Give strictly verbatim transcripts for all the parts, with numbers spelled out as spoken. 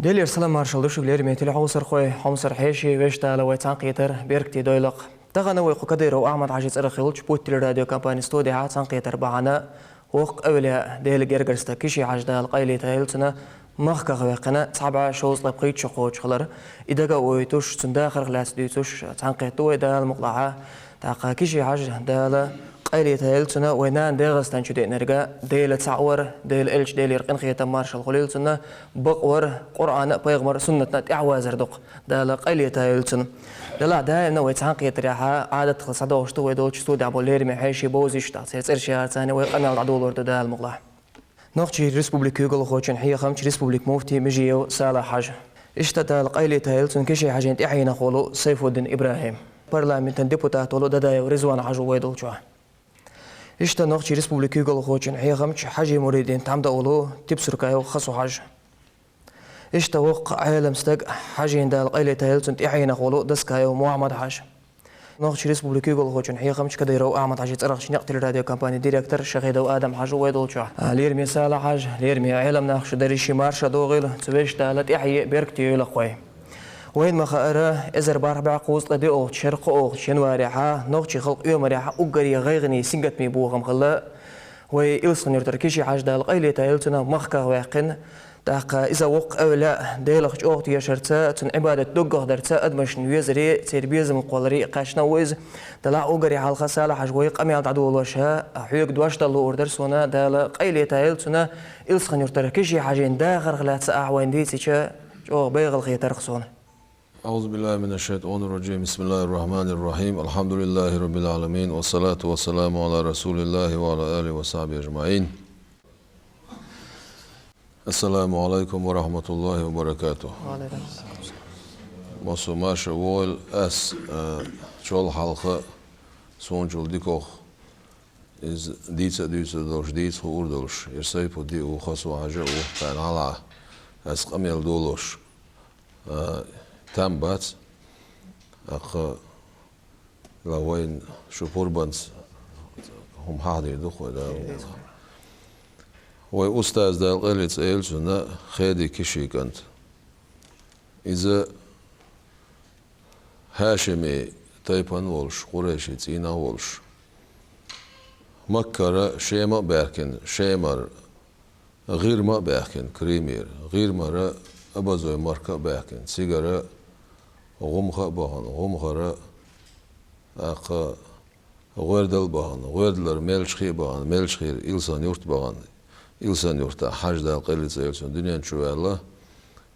Делера салам-маршал ду шуьга, лераме телехьовсархой, хьомсара хьеший, вешта Дала вай цхьаьнакхетар беркате дойла-кх. Тахана вай кху Кадыров Ахьмад-Хьажий цӀарах йолчу Путтелерадиокомпани студехьа цхьаьнакхетар бахьана воккха эвлаяъ, Делан гергара стаг Киши-Хьажа, Дала къайле тайойла цунна, махках ваьккхина цхьа бӀе шовзткъе пхийтта шо кхочуш хилар. И дага а войтуш, цуьнан дахарх лаьцна дуьйцуш цхьаьнакхетта вай, Дала мукъ лахь. ТӀаккха Киши-Хьажа, Дала къайле тайойла цунна, вай нана ДегӀастан чу деанарг Делан цхьаъ вар, Делан элча, Делера къинхетам-маршал хуьлийла цунна, бакъ вар, Къуръанна а, пайхамаран суннатна а тӀаьхьавазар ду-кх. Дала къайле тайойла цунна. Делахь даимна вай цхьаьнакхетарехьа Ӏадат хилла схьадогӀуш ду вай долчу студехь болу лераме хьеший, бовзаш, тӀаккха церан цӀераш яхарца вай къамел дӀадолор ду, Дала мукъ лахь. Нохчийн Республикан куьйгалхочун хьехамча, республикан муфти Межиев Салахь-Хьажа. Иштта, Дала къайле тайойла цунна, Киши-Хьажин тӀаьхьенах волу Сайфуддин ИбрахӀим, парламентан депутат волу Дадаев Ризван-Хьажа ву вай долчохь. Иштта, Нохчийн Республикан куьйгалхочун хьехамча, Хьажий муридийн тхьамда а волу Типсуркаев Хасу-Хьажа. Иштта, воккха Ӏелам стаг, Хьажин, Дала къайле тайойла цунна, тӀаьхьенах волу Доскаев Мухьаммад-Хьажа. Нохчийн Республикан куьйгалхочун хьехамча, Кадыров Ахьмад-Хьажин цӀарах Некъ телерадиокомпанин директор Шахидов Адам-Хьажа ву вай долчохь. Лераме Салахь-Хьажа, лераме Ӏелам нах, шу дерриш а марша догӀийла, цу вешта Дала тӀаьхье беркате йойла-кх вай. Вайна ма-хаъара, эзар бархӀ бӀе кхузткъе доьалгӀачу шеран кхоалгӀачу январехьа нохчийн халкъан оьмарехьа уггаре гӀайгӀане, сингаттаме бохам хилла вай Илсхан-Юьртара Киши-Хьажа, Дала къайле тайойла цунна, махках ваьккхина. ТӀаккха иза воккха эвлаяъ, Делах чӀогӀа тешарца, Цуьнан Ӏибадат доггах дарца адамашна везаре, церан безам кхолларе кхаьчна а ву иза. Делахь уггаре хьалха, Салахь-Хьажа, вай къамел дӀадолош, хьоьга дош дан луур дара суна, Дала къайле тайойла цунна, Илсхан-Юьртара Киши-Хьажин дахарх лаьцна ахь вайна дийцича, чӀогӀа байгӀал хетар-кх суна. أعوذ بالله من الشيطان الرجيم. بسم الله الرحمن الرحيم. الحمد لله رب العالمين. والصلاة والسلام على رسول الله وعلى آله وصحبه أجمعين. السلام عليكم ورحمة الله وبركاته. Массо а марша вогӀийла, ас, а, чол хьалха, суна чул дикох иза дийца а дуьйцур долуш, дийца хуур долуш, я Сайфудди а ву, Хасу-Хьажа а ву, тхайна хьалха ас къамел долош, а, там бац. ТӀаккха ла вайна шу пурбанца хӀума хьахдийр ду-кх вай, Дала мукъ лахь. Вай устаз, Дала къайле цӀа йойла цунна, Хеди Кишин кӀант. Иза хьашимийн тайпана волуш, къурайшийн цӀийнах волуш, Маккара Шема а баьхкина, Шемара ГӀирма а баьхкина, Кримера, ГӀирмара Абазой-Марка а баьхкина, цигара ГӀумха а бахана, ГӀумхара тӀаккха ГӀоьрдал а бахана, ГӀоьрдалара Мелчхи а бахана, Мелчхира Илсхан-Юрт а бахана, Илсхан-Юртахь Хьажа, Дала къайле цӀа йойла цунна, дуьнен чу ваьлла,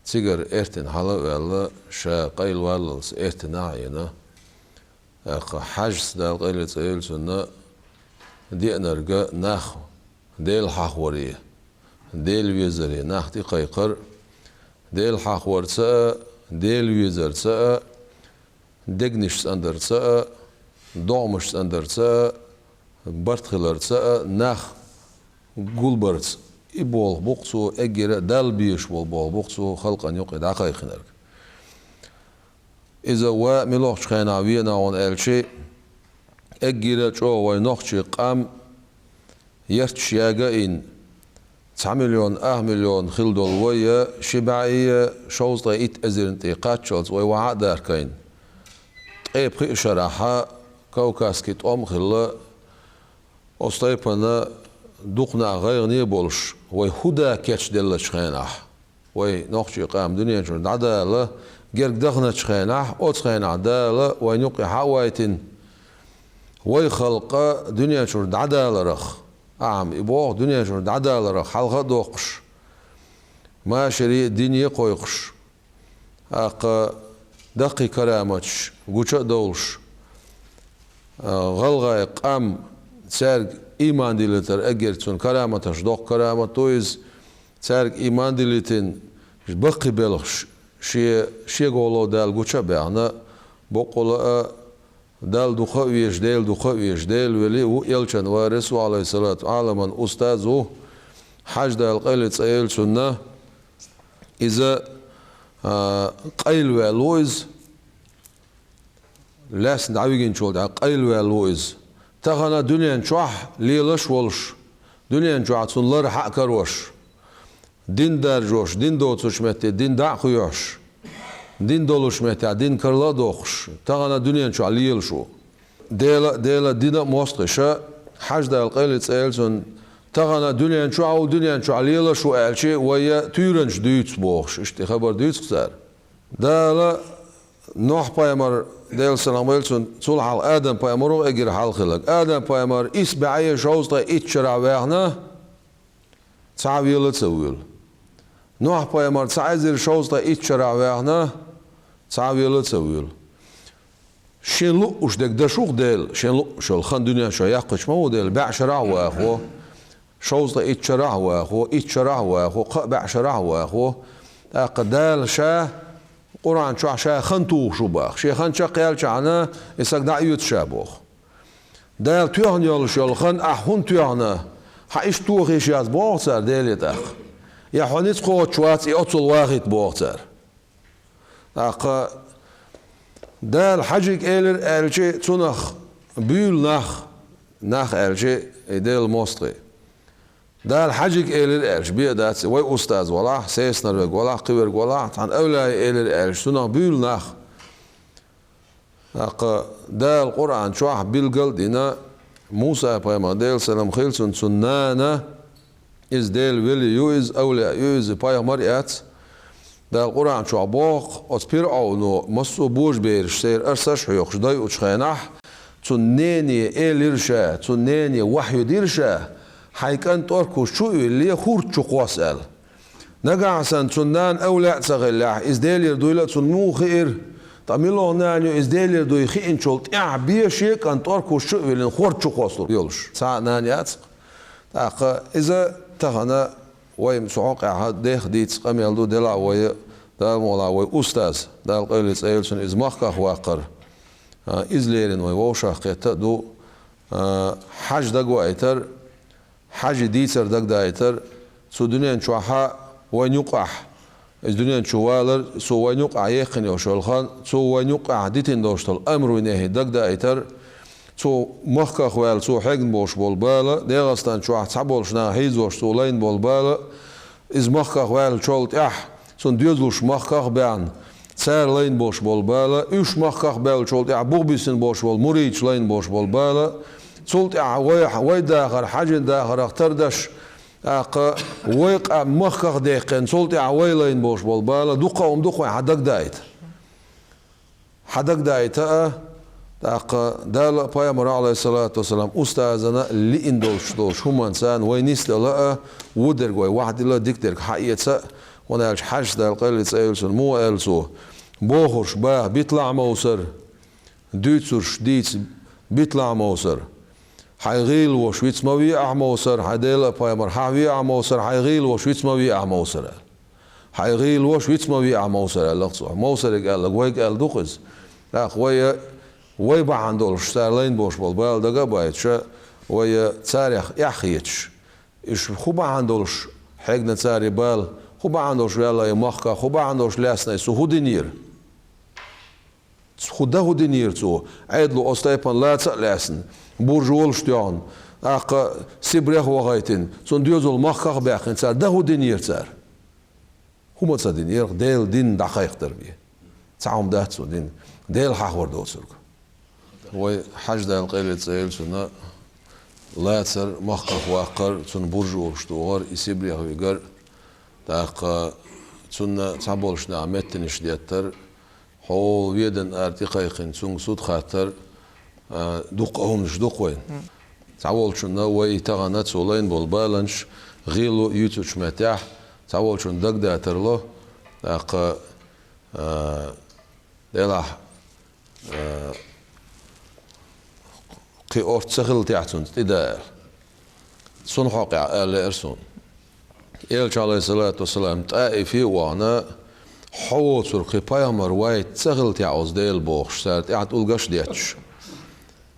цигара эртина хьала а ваьлла, ша къайлаваллалц эртина а Ӏийна. ТӀаккха Хьажас, Дала къайле цӀа йойла цунна, деанарг нах Дела хьахоре, Дела везаре нах тӀекхайкхар, Дела хьахорца а, Дела везарца а, дегнаш цӀандарца а, догӀмаш цӀандарца а, барт хиларца а нах гулбарца. И болх бу-кх цо, эггара а Далла безаш болу болх бу-кх цо халкъана юкъе дӀакхайкхинарг. Иза ва муьлхачу хенахь веана ву аьлча, эггара а чӀогӀа вайн нохчийн къам ярташ яга а йина, цхьа миллион, ах миллион хилла долу вай, ши бӀе шовзткъе итт эзарна тӀе кхаччалц вай вахьа а даркийна, ткъе пхи шарахь Кавказский тӀом а хилла, оцу тайпана дукха нах гӀайгӀане а болуш, вай хӀун да кечделлачу хенахь, вай нохчийн къам дуьнен чуьра дӀадала герга даханчу хенахь, оцу хенахь Дала вайна юкъе хьа а вайтина, вай халкъ дуьнен чуьра дӀадаларах, ахьа-м и боху, дуьнен чуьра дӀадаларах хьалха а доккхуш, машаре а, дине а кхойкхуш, тӀаккха даккхий караматаш гуча а довлуш, а, гӀалгӀайн къам цаьрга ийман дилийтар эггара цунна караматаш, доккха карамат ду иза, цаьрга ийман дилийтина, баккхий белхаш ше, шегахула Дала гуча а баьхна, баккъала а Далла дукха а везаш, Дела дукха а везаш, Дела вели а ву, элчан вари а ву, Ӏалайхиссалату, Ӏаламан устаз ву, Хьажа, Дала къайле цӀа йойла цунна, иза, а, къайлаваьлла ву иза, лаьцна дӀавигинчул тӀаьхьа къайлаваьлла ву иза. Тахана дуьнен чохь лелаш а волуш, дуьнен чохь цунна лар хьа а карош, дин даржош, дин доцучу метте дин дӀа а кхоьхьуш, дин долуш меттехь дин карла а доккхуш, тахана дуьнен чохь лелаш ву. Дела а, Делан дина а мостагӀий ша, Хьаьжа-Дала къайле цӀе йолчунна, тахана дуьнен чохь а ву, дуьнен чохь лелаш а ву аьлча, вай туьйранаш дуьйцу бохуш, иштта хабар дуьйцу-кх цара. Дала Нохь-пайхамар, Делан салам хуьлда цунна, цул хьалха Адам-пайхамар ву эггара хьалха хилларг. Адам-пайхамар исс бӀе шовзткъе итт шарахь ваьхна, цхьа а вела ца воьлу. Нохь-пайхамар цхьа эзар шовзткъе итт шарахь ваьхна, цхьа а вела ца воьлу. Шен луъуш дерг дашух Дела, шен луъуш йолу хан дуьнен чохь яккхийча ма ву Дела, бӀе шарахь а вахо, шовзткъе итт шарахь а вахо, итт шарахь а вахо, кхаа бӀе шарахь а вахо. ТӀаккха Дала Ша Къуръан чохь Ша хан тухуш ву боху. Шен хан чекхъяьллачхьана, и стаг дӀа а оьцу Ша боху. Дала тоьхна йолуш йолу хан ахь хӀунда тоьхна? Хьан иштта тохийша яц боху цара Деле тӀаккха? Я хьо ницкъ кхочуш вац и оццул вахийта боху цара? ТӀаккха Дала Хьаьжига элира аьлча, цунах буьйлу нах, нах аьлча, и Делан мостагӀий. Дала Хьаьжига элира аьлча, бен дац, вай устаз валахь, сесанара верг валахь, кхин верг валахь, цхьана эвлаяй элира аьлча, цунах буьйлу нах. ТӀаккха Дала Къуръан чохь билгал а дина, Муса-пайхамар, Делан салам хуьлда цунна, цуьнан нана, иза Делан вели ю, иза эвлаяъ ю, иза пайхамар а яц. Дала Къуръан чохь боху, оцу ПирӀовно массо а божабераш церан арсаш а хьоькхуш дайъучу хенахь, цуьнан нене элира ша, цуьнан нене вахьйу дира ша, хьайн кӀант тӀоркхуш чу а вилле, хурд чу кхосса аьлла. Нагахь санна цуьнан нана эвлаяъ а ца хиллехь, иза Делера дуйла а цунна муха хиира? Ткъа муьлха нана ю иза Делера дуй хиъначул тӀаьхьа бен шен кӀант тӀоркхуш чу а виллина, хурд чу кхоссур йолуш? Цхьа а нана яц-кх. ТӀаккха иза тахана вай цу хьокъехь деха дийца къамел ду, делахь а вай, Дала мукъ лахь, вай устаз, Дала къайле цӀе йолчунна, иза махках ваккхар. А, иза леррина вай вовшах кхетта а ду. А, Хьаьжа дагаваийтар, Хьаьжин дийцар дагадайтар, цу дуьнен чохь вайн юкъахь, иза дуьнен чу валар, цо вайн юкъахь яьккхина йолуш йолу хан, цо вайн юкъахь дитина долуш долу амр ва нахьи дагадайтар, цо махках ваьлла, цо хьегна болуш болу бала, ДегӀастан чохь цхьаболчу наха хьийзош цо лайна болу бала, иза махках ваьллачул тӀаьхьа, цунна доьзалш махках а баьхна, цара лайна болуш болу бала, уьш махках а баьллачул тӀаьхьа бух буьссина болуш болу мурдаш лайна болуш болу бала, цул тӀаьхьа вай, вай дахар, Хьаьжин дахарах тардеш, тӀаккха вай къам махках а даьккхина, цул тӀаьхьа вай лайна болуш болу бала, дуккха а хӀума ду-кх вайн хьан дагадайта. Хьан дагадайта а, тӀаккха Дала а, пайхамара, Ӏалайхиссалату вассалам, устазана а лиъна долуш долуш хӀуманца вай нисдала а, вон дерг вай вахдила а, дика дерг хьаэца а, хӀунда аьлча Хьаьжас, Дала къайле цӀе йолчунна, муха аьлла цо: «Бохурш баха биталахь, Мовсар, дуьйцурш дийца биталахь, Мовсар. Хьайн гӀийла ваша виц ма ве ахь, Мовсар, хьайн Дела а, пайхамар хьахь ве ахь, Мовсар, хьайн гӀийла ваша виц ма ве ахь, Мовсар», аьлла. «Хьайн гӀийла ваша виц ма ве ахь, Мовсар», аьлла-кх цо. Мовсарига аьлларг вайга аьлла ду-кх иза. ТӀаккха вай, вай бахьана долуш, цара лайна болуш болу бала дага а байташ, вай царех эхь хеташ, уьш хӀун бахьана долуш хьегна цара и бала, хӀун бахьана долуш ваьлла и махках, хӀун бахьана долуш лаьцна и, цо хӀун динера? ХӀун дан хӀун динера цо? Ӏедало оцу тайпана лаца а лаьцна, буржа волуш тоьхна, тӀаккха Сибрех а вахийтина, цуьнан доьзал махках а баьккхина, цара дан хӀун динера цара? ХӀума ца динера, Делан дин дӀакхайкхадар бен. Цхьа хӀума дац цо дина, Дела хьахор доцург. Вай Хьаьжа, Дала къайле цӀе йолчунна, лацар, махках ваккхар, цунна буржа волуш тухар, и Сибрех вигар, тӀаккха цунна цхьаболчу наха меттанаш деттар, хьо Веданан ара тӀекхайкхина, цуьнга суд хаттар, а, дуккха а хӀуманаш ду-кх вайна. Цхьаволчунна вай тахана цо лайна болу баланаш гӀийла юьйцучу меттехь, цхьаволчунна дагадатар ло, тӀаккха, а, делахь, а, кхин орца ца хилла техь цунца тӀеда аьлла. Цунна хьокъехь ала лаьара суна. Элча, Ӏалайхиссалату вассалам, ТӀаифе а вахана, хьо воцург кхин пайхамар вайта ца хилла техь оцу Дела бохуш, цара тӀаьхьа тӀулгаш а детташ.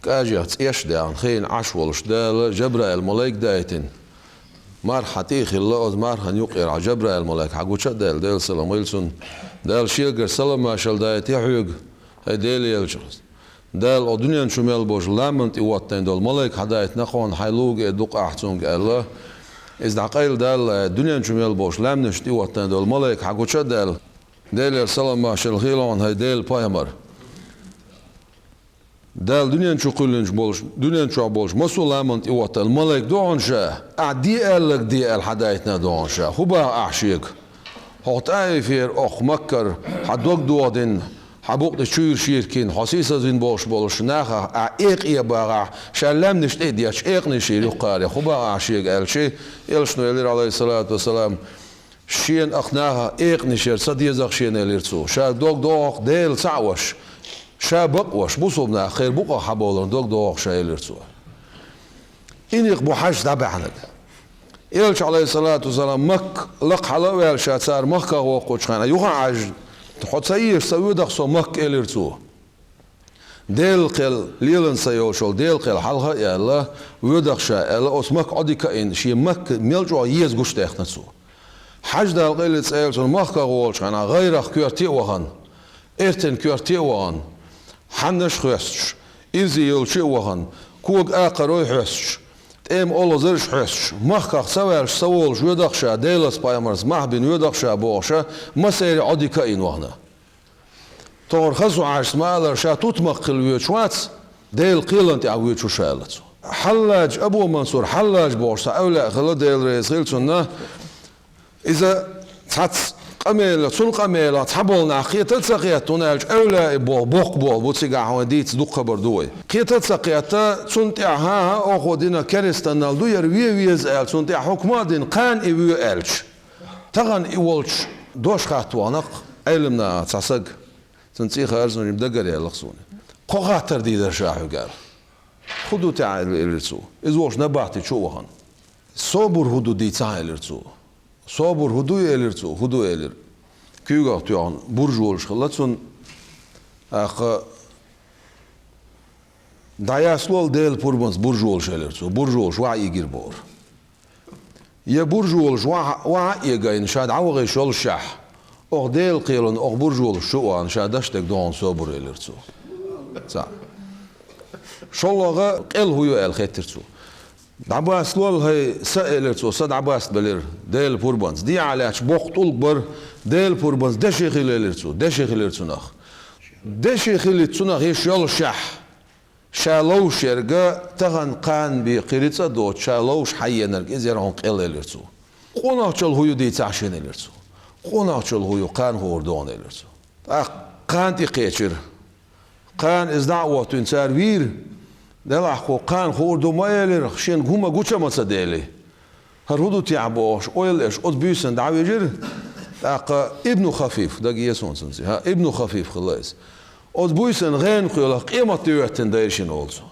КӀажех цӀеш а даьхна, хийна Ӏаш волуш Дала Жабраил-малайк дайтина. Марха хьан тӀе а хилла, оцу мархан юккъера хьан Жабраил-малайк хьан гуча а даьлла, Делан салам хуьлда цунна. Дала шегара салам-маршалла дайтий хьоьга, хӀай Делан элча. Дала оцу дуьнен чу мел болчу ламанна тӀе хӀоттийна долу малайк хьан дайтина кхунна, хьайн лугӀа а дукха ахь цуьнга аьлла. Иза дӀакъайла Дала, дуьнен чу мел болуш лаьмнаш тӀеоттана долу малайк хьагуча а даьлла, Делера салам-маршалла хуьлда хьуна, хӀай Делан пайхамар. Дала дуьнен чу кхоьллинчу болуш, дуьнен чохь болуш массо а ламанна тӀеоттана малайк ду хьуна ша, ахь де аьлларг де аьлла хьадайтина ду хьуна ша. ХӀун боху ахь шега? Хьо ТӀаифера, окху Маккара, хьан дог дохадина, хьан букъ тӀе чуьйра ширкина, хьо сийсазвина болуш болуш нахах ахь экъа бахахь, ша лаьмнаш тӀе а детташ, экъанаш йийр ю кхара, хӀун боху ахь шега аьлча, элчано элира, Ӏалайхиссалату вассалам, шена ахь нахах экъанаш яр ца деза-кх шена, элира цо. Ша дог доху-кх Дела цхьаъ веш, ша бакъ веш, бусулба нах кхеран букъах хьабовларна дог доху-кх ша, элира цо. И некъ бу хьаьжцӀа дӀабаьхьнарг. Элча, Ӏалайхиссалату вассалам, Макка лакха хьала а ваьлла ша цара махках воккхучу хенахь, юха а Ӏаьжжина, хьо ца езаш ца воьду-кх со Макка, элира цо. Делан кхел, лелан са йолчул Делан кхел хьалха а яьлла, воьду-кх ша аьлла, оцу Макка Ӏодика а йина, шен Макка мел чӀогӀа еза гучудаьккхина цо. ХьаьжцӀа Дала къайле цӀе йолчу махках волчу хенахь, гӀайрах коьрте а вахана, эртан коьрте а вахана, хьаннаш а хоьстуш, ирзе йолчу а вахана, кога акхарой а хоьстуш, тӀема олхазарш а хоьстуш, махках ца ваьллаш ца волуш воьду-кх ша, Делаца, пайхамарца мохь бина воьду-кх ша бохуш, массеран Ӏодика а йина вахана. Тохара хаза хьаьжцӀа ма-аллара, ша тутмакх хилла воьдуш вац, Делан кхелан тӀехь воьдуш ву ша, аьлла цо. Хьалладжа, Абу Мансур Хьалладжа бохуш цхьа эвлаяъ хилла, Дела реза хила цунна. Иза цхьацца къамелах, цунна къамелах цхьаболу нах кхета а ца кхетта, хӀунда аьлча эвлаяъ боху боккха болу бу цигахь, хьуна дийца дукха хабар ду вай. Кхета а ца кхетта, цунна тӀехь, хӀан-хӀа, оха дина керстанал ду яра, вен веза аьлла, цунна тӀехь хьукма а дина, кхана и воь аьлча. Тахана и волчу дош хатта вахана-кх Ӏелам нахах цхьа саг. Цуьнан цӀе хаарза, жима дагара яьлла-кх суна. Кхо хаттар дийр дара ша хьоьга аьлла. ХӀун ду те ахь, элира цо? Иза волчу набахти чу а вахана. Собар хӀун ду дийцахьа, элира цо. Собар хӀун ду, элира цо, хӀун ду, элира. Куьйгах тоьхна буржалш хилла цунна. ТӀаккха дӀаяслол Делан пурбанца буржалш, элира цо. Буржалш ваха ийгира бохура. Я буржалш ваха, ваха а эгайна, ша дӀавахийша йолушехь, оха Делан кхелана, оха буржалш чу а вахана, ша даш дерг ду хьуна собар, элира цо. Цхьаъ. ШолгӀа къел хӀун ю аьлла хеттира цо. ДӀабаслол хӀай са, элира цо, са дӀабастабелира Делан пурбанца. Дехьа лаьтташ боккха тӀулг бара, Делан пурбанца деши хила, элира цо, деши хилира цунах. Деши хилийта цунах йиш йолушехь, ша ловш ерг тахана кхана бен кхин рицкъа а доцуш, ша ловш хьаенарг иза яра хьуна къел, элира цо. Къонахчалла хӀун ю дийцахьа шена, элира цо. Къонахчалла хӀун ю, кхана хуур ду хьуна, элира цо. ТӀаккха кхана тӀекхечира. Кхана иза дӀа а хӀоттийна цара вийра. Делахь кхо кхана хуур ду ма элира, шена хӀума гуча а ма ца дели. ХӀара хӀун ду те ахь бохуш, ойла еш, оцу буьйсанна дӀавижира. ТӀаккха Ибну Хафиф, дага еза хьуна цуьнан цӀе, хӀа, Ибну Хафиф хилла иза. Оцу буьйсанна гӀенах кхоьллина, къематде хӀоьттина дайра шена, олу цо.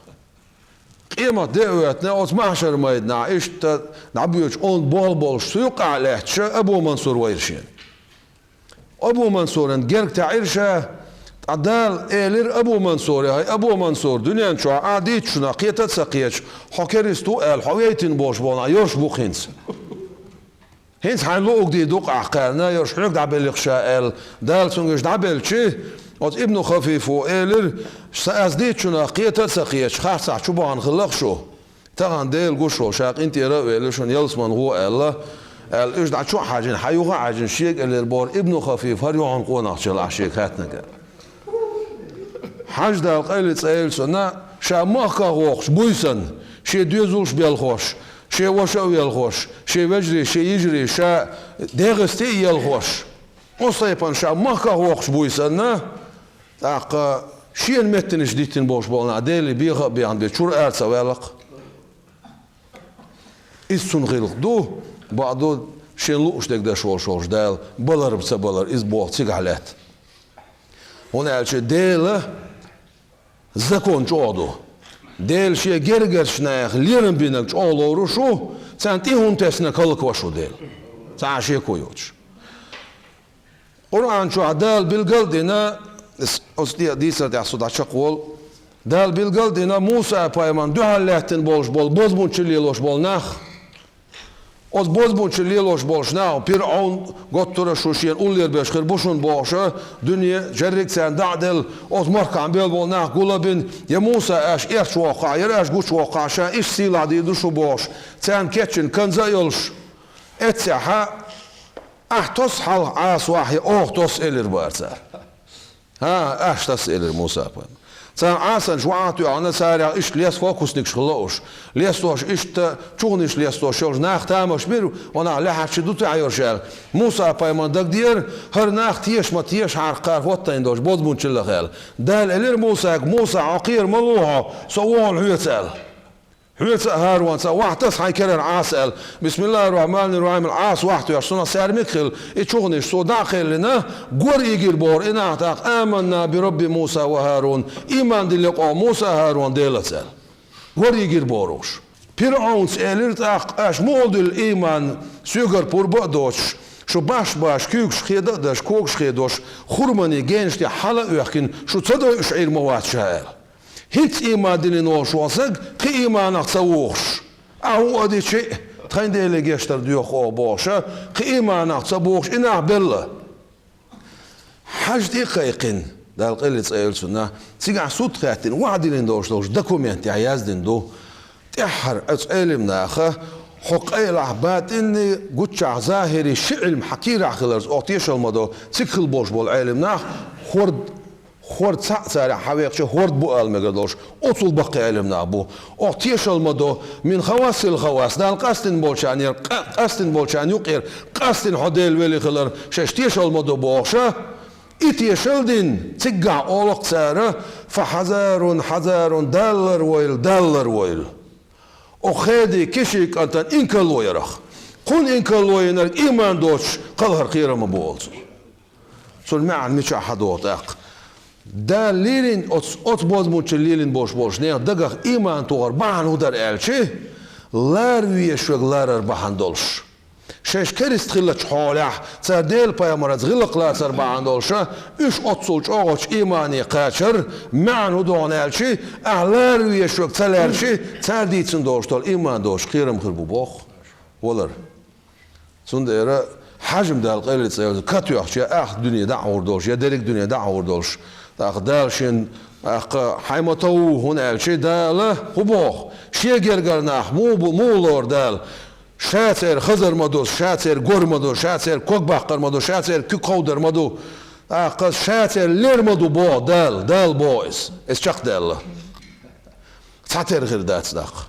Къематде а хӀоьттина, оцу махьшар-майданахь иштта дӀабоьдуш онда болх болуш цу юккъехь лаьтташ Абу Мансур вайра шена. Абу Мансуран герга таьӀира ша, ткъа Дала элира Абу Мансуре: «ХӀай Абу Мансур, дуьнен чохь ахь дийцачунах кхета а ца кхеташ, хьо керста ву аьлла, хьо вейтина болуш болу нах йоьрш бу-кх хӀинца. ХӀинца хьайна луъург дийр ду-кх ахь кхарна, йоьрш хьоьга дӀабелли-кх ша», — аьлла, Дала цуьнга иштта дӀабелча, оцу Ибну Хафифо элира: «Сан аз дийцачунах кхета а ца кхеташ, харцахь чу бахана хилла-кх шу. Тахана Дела гуш волу ша къинтӀера а велла, шуна ялсамане гӀо аьлла», — аьлла, уьш дӀа чу а хьаьжжина, хьан юха а хьаьжжина, шега элира бохура: «Ибну Хафиф, хӀара ю хьуна къонахчалла ахь шега хаьттинарг». ХьаьжцӀа Дала къайле цӀе йойла цунна, ша махках воккхуш буьйсанна, шен доьзалш а белхош, шен ваша а велхош, шен вежарий, шен йижарий, ша дегӀаца тӀе а елхош, оцу тайпана ша махках воккхуш буьйсанна, тӀаккха шена меттанаш диттина болуш болу нах Деле беха а бехна бен чуьра ара ца ваьлла-кх. Иза цунна гӀиллакх ду, бакъду, шен лууш дерг деш волуш волчу Дала балар а ца балар, иза боху цигахь лаьтта. ХӀунда аьлча Делан закон чӀогӀа ду. Дела шен гергарчу нехан лерам бинарг чӀогӀа лоруш ву, царна тӀе хӀума тесна каллакваш ву Дела. Цхьа а шеко йоцуш. Къуръан чохь Дала билгал а дина, с-, оцу тӀе а дийцар тӀехь со дӀачекхволу, Дала билгал а дина Муса-пайхамарна дуьхьал лаьттина болуш болу бозбунчалла лелош болу нах. Оцу бозбунчалла лелош болчу наха, ПирӀавн, готтура шу шена уллера берш хир бу шуна бохуша, дуьне, жерриг царна дӀа а делла, оцу махкахь мел болу нах гулабина, я Муса аша эрча воккхахь, я аша гуча воккхахь, ша иштта сийлахь дийр ду шу бохуш, царна кечйина канза а йолуш, эццехьа, ахь тосу хьалха Ӏаса вахь, я оха тосу элира бара цара. ХӀан, аша таса, элира Муса-пайхамар. Царна Ӏасанаш вахьа а тоьхна, царах иштта лес фокусникаш хилла уьш. Лестош иштта чухнаш лестош йолчу нах тамаш бира, ванах лаьхьачу ду тӀехь йорш аьлла. Муса-пайхамарна дагадеара, хӀара нах теша ма тешахьара кхара хӀоттайна долчу бозбунчаллах аьлла. Дала элира Мусага: «Муса, хьо кхера ма лу хьо, со вогӀу хьоьца», аьлла. Хьоьца а, ХӀарунаца а вахьа таса хьайн керара Ӏаса аьлла. Бисмиллахир-рахманир-рахим, Ӏаса вахьа тоьхча, цунах саьрмик хилла, и чухнаш цо дӀа а кхеллина, гор йигира бохура и нах тӀаккха: «Аманна би Рабби Муса ва ХӀарун», ийман диллина кхо Муса а, ХӀарун а Делаца аьлла. Гор йигира бохура уьш. ПирӀавнца элира тӀаккха: «Аша муха дуьллу ийман, соьгара пурба а доцуш, шу баш-баш, куьйгаш хеда а деш, когаш хедош, хурманийн генаш тӀехь хьала а оьхкина, шу ца дойуш Ӏийр ма вац ша», аьлла. ХӀинца ийман диллина волуш волу стаг кхин ийманах ца вухуш, ахь ву а дичи, тхайн Деле гечдар доьху оха бохуша, кхин ийманах ца бухуш и нах белла. Хьажа тӀе а кхайкхина, Дала къайле цӀа йойла цунна, цигахь суд хаьттина, вахьа диллина долуш долчу документехь яздина ду. ТӀаьххьара оцу Ӏелам наха, хьо къайлахь батӀинний, гуччахь захӀирий ши Ӏилма хьан кийрахь хиларца, оха тешалла ма до, цига хила болуш болу Ӏелам нах, хӀорд ХӀорд цхьаъ царах хьан векхча, хӀорд бу ала мегар долуш, оцул баккхий Ӏелам нах бу. Оха тешалла ма до, мин хавасил хавас, Дала къастина болчарна яра, къа-, къастина болчарна юкъера, къастина хьо Делан вели хилар, шаьш тешалла ма до бохуша, и тешалла дина, цигахь олу-кх цара: «Фа хьазарун, хьазарун, Далла лар войла, Далла лар войла». Оха хеди киши кӀантан инкалло ярах. Кхунна инкалло йинарг ийман доцуш кхалхар кхерам ма бу олу цо. Цунна маьӀна мичахь хьан догӀу тӀаккха? Дала лелийна оцу, оцу бозбунчалла лелийна болуш болчу нехан дагах ийман тухар бахьана хӀун дара аьлчи, лара везаш верг ларар бахьана долуш. Шаьш керист хиллачу хьолехь, цара Делан пайхамарца гӀиллакх лацар бахьана долуша, уьш оццул чӀогӀачу иймане кхачар, маьӀна хӀун догӀу аьлчи, ахь лара везаш верг ца лаьрчи, цара дийцина долуш долу ийман доцуш кхерам хир бу боху. Валар. Цундела хьажам Дала къайле цӀа йойла, катоьхча, я ахт дуьне дӀа а гӀур долуш, я дерриг дуьне дӀа а гӀур долуш. ТӀаккха Дала шен, тӀаккха хьайн ма тов ву, хӀунда аьлча Дала хӀун боху? Шен гергара нах муха бу, муха лору Дала? Ша церан хазар ма ду, ша церан гор ма ду, ша церан ког баккхар ма ду, ша церан куьг кховдар ма ду. ТӀаккха ша церан лер ма ду боху Дала, Дала боху иза. Иза чекхдаьлла. Цхьатерра хир дац даккха.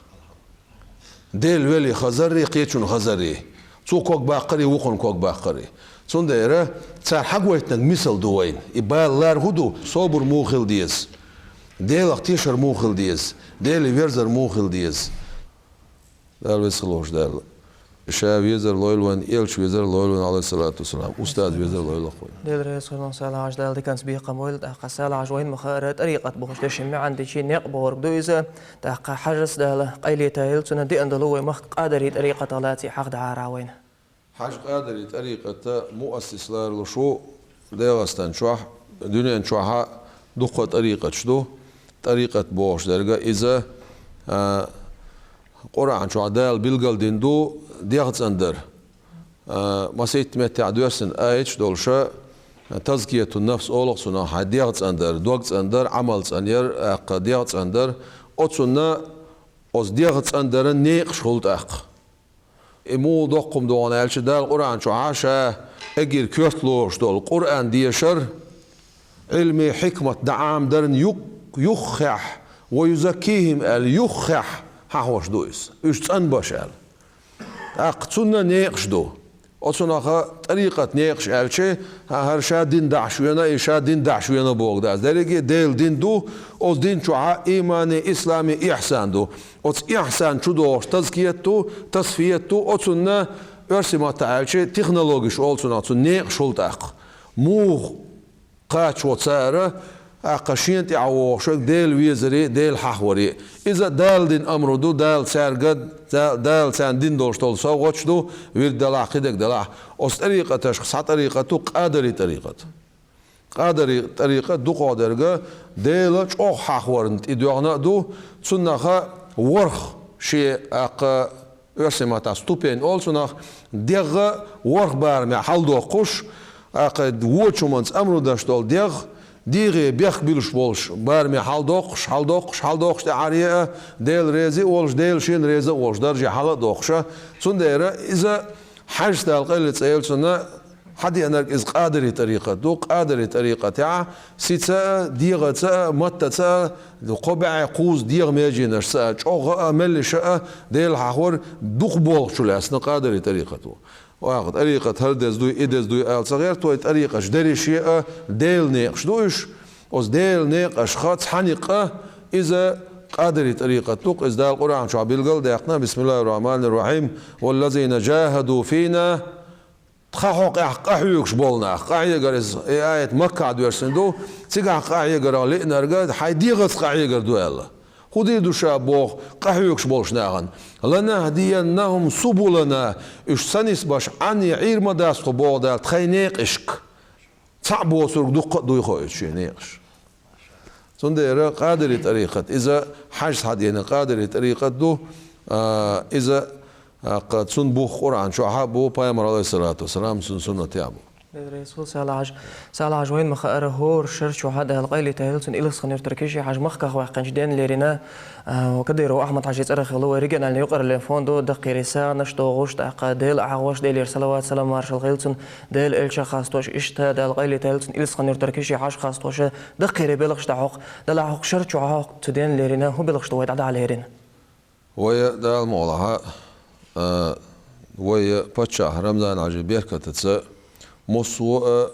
Делан велий хазаррий, кхечун хазаррий. Цо ког баккхарий, вукхун ког баккхарий. Цундела цара хьагойтинарг мисал ду вайна. И бала лар хӀун ду, собар муха хила деза? Делах тешар муха хила деза? Деле верзар муха хила деза? Дала веза хилла волчу Дала. Ша везар лойла вайна, элча везар лойла вайна, алейхиссалату вассалам. Устаз везар лойла вайна. Дела реза хуьлда, Салахьаш, Дала диканца бекхам бойла, тӀаккха Салахьаш вайна ма хаара, тӀарикъат бохуш дешан маьӀна дичи некъ бохург ду иза, тӀаккха хьажас Дала къайле тайла цунна деана долу вай махка къадари тӀарикъатах лаций хьахдахьара вайна. Хьажа къадари тӀарикъата муассис ларалуш ву ДегӀастан чохь, дуьнен чохьа дуккха тӀарикъаташ ду, тӀарикъат бохуш дерга иза, а, Къуръан чохь Дала билгалдина ду дегӀ цӀандар. А, масийтта меттехь доьссина аяташ долуша, тазкиятун нафс олу цунах, хьайн дегӀ цӀандар, дог цӀандар, Ӏамал цӀанъяр, тӀаккха дегӀ цӀандар. Оцунна, оцу дегӀ цӀандаран некъаш хуьлу тӀаккха. И муха доккхум догӀун аьлча, Дала Къуръан чохьа ша эггара коьрта лоруш долу Къуръан дешар, Ӏилми хьикмат дӀаӀамдарна юх-, юххехь, ва юзаккихим аьлла, юххехь хьахош ду иза. Уьш цӀанбаш аьлла. ТӀаккха цунна некъаш ду. Оцунаха тӀарикъат некъаш аьлча, хӀара ша дин дахьаш вена, и ша дин дахьаш вена боху дац. Дерриге Делан дин ду, оцу дин чохьа имани, ислами, ихьсан ду. Оцу ихьсан чу догӀуш тазкият ду, тасфият ду, оцунна оьрсийн маттахь аьлча технологиш олу цунах, цу некъаш хуьлу тӀаккха. Муха кхачо цара, тӀаккха шена тӀехь вогӀуш верг Дела везаре, Дела хьахоре. Иза Дала дина амру ду, Дала цаьрга, Да-, Дала царна дина долуш долу совгӀаташ ду, вирд далахь, кхидерг далахь. Оцу тӀарикъаташка цхьа тӀарикъат ду, къадари тӀарикъат. Къадари тӀарикъат дукхох дерга Дела чӀогӀа хьахорна тӀедоьгӀна а ду, цуннаха ворхӀ шен, тӀаккха, Оьрсийн маттахь ступень олу цунах, дегӀ ворхӀ бараме хьаладоккхуш, тӀаккха вочу хӀуманца омра деш долу дегӀ, дегӀе бехк буьллуш болуш бараме хьаладоккхуш, хьаладоккхуш, хьаладоккхуш тӀаьхьара а, Дела реза а волуш, Дела шена реза а волуш дарже хьала а доккхуш. Цундела иза хьаьжас Дала къайле цӀе йолу цунна, хьан деанарг иза къадари тӀарикъат ду, къадари тӀарикъатехь сица а, дегӀаца а, маттаца а, кхо бӀе кхузза дегӀан меженашца а, чӀогӀа а, меллаша а Дела хьахор дукха болх чу лаьцна къадари тӀарикъат ву. Ваха, тӀарикъат хӀара деза дуй, и деза дуй ала ца гӀерта вай, тӀарикъаташ дерриге а Делан некъаш ду уьш. Оцу Делан некъашха цхьаьнакх а иза къадари тӀарикъат ду-кх, иза Дала Къуръан чохь билгал а даьккхина: «Бисмиллахир-рахманир-рахим. Валлазина жахаду фина». Тхан хьокъехь къахьоьгуш болу нах, къахьегар иза, и аят Маккахь доьссина ду, цигахь къахьегарх лиънарг хьайн дегӀаца къахьегар ду аьлла. ХӀун дийр ду ша боху къахьоьгуш болчу нахана? «Ланахдияннахум субулана», уьш ца нисбеш Ӏан Ӏийр ма дац тхо боху Дала тхайн некъашка. Цхьаъ боцург дуккха а дуй хьо уьш шен некъаш. Цундела къадари тӀарикъат, иза хьаьжас хьадеана къадари тӀарикъат ду, а, иза, а, кха, цунна бух Къуръан чохь а бу, Пайхамар, алейхиссалату вассалам, цунна суннатехь а бу. Дела реза хуьлда, Салахь-Хьажа. Салахь-Хьажа, вайна ма-хаъара, хӀора шар чохь а Дала къайле тӀехь хилла цунна Илсхан-Юьртара Киши-Хьажа махках ваьккхинчу денна лерина, а, Кадыров Ахьмад-Хьажин цӀарах йолу вай региональный юкъараллин фондо даккхийра сагӀанаш дохуш, тӀаккха Дела Ӏа хьахош, Делера салават-салам маршалла хуьлда цунна, Делан элчанах хастош, иштта Дала къайле тӀехь хилла цунна Илсхан-Юьртара Киши-Хьажа хастош, даккхийра белхаш дӀахьокху. Делахь хӀокху шар чохь а, хӀокху цу денна лерина хӀун белхаш ду вай дӀадахьа лерина? Вай, Дала мукъ лахь, а, вай паччахь Рамзан-Хьажин беркатаца массо а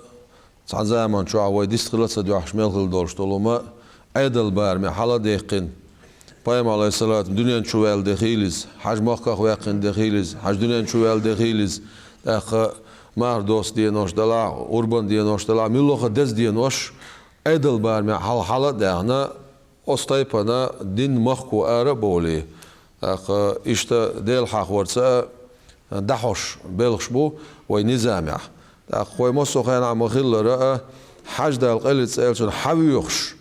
цхьана заман чохь вай дистхила а ца доьхьуш мел хилла долуш долу хӀума Ӏедал бараме хьала а даьккхина. Пайхамар, алейхиссалату, дуьнен чу ваьлла де хилла иза, Хьажа махках ваьккхина де хилла иза, Хьажа дуьнен чу ваьлла де хилла иза, тӀаккха марха доссу денош делахь, урбан денош делахь, муьлхха а деза денош Ӏедал бараме хьала, хьала а даьхна, оцу тайпана дин махко ара а бовлий, тӀаккха иштта Дела хьахорца а дӀахьош белхаш бу вай низамехь. ТӀаккха вай массо а хенахь ма-хиллара а, Хьажа, Дала къайле цӀе йолу цунна, хьавоьхуш,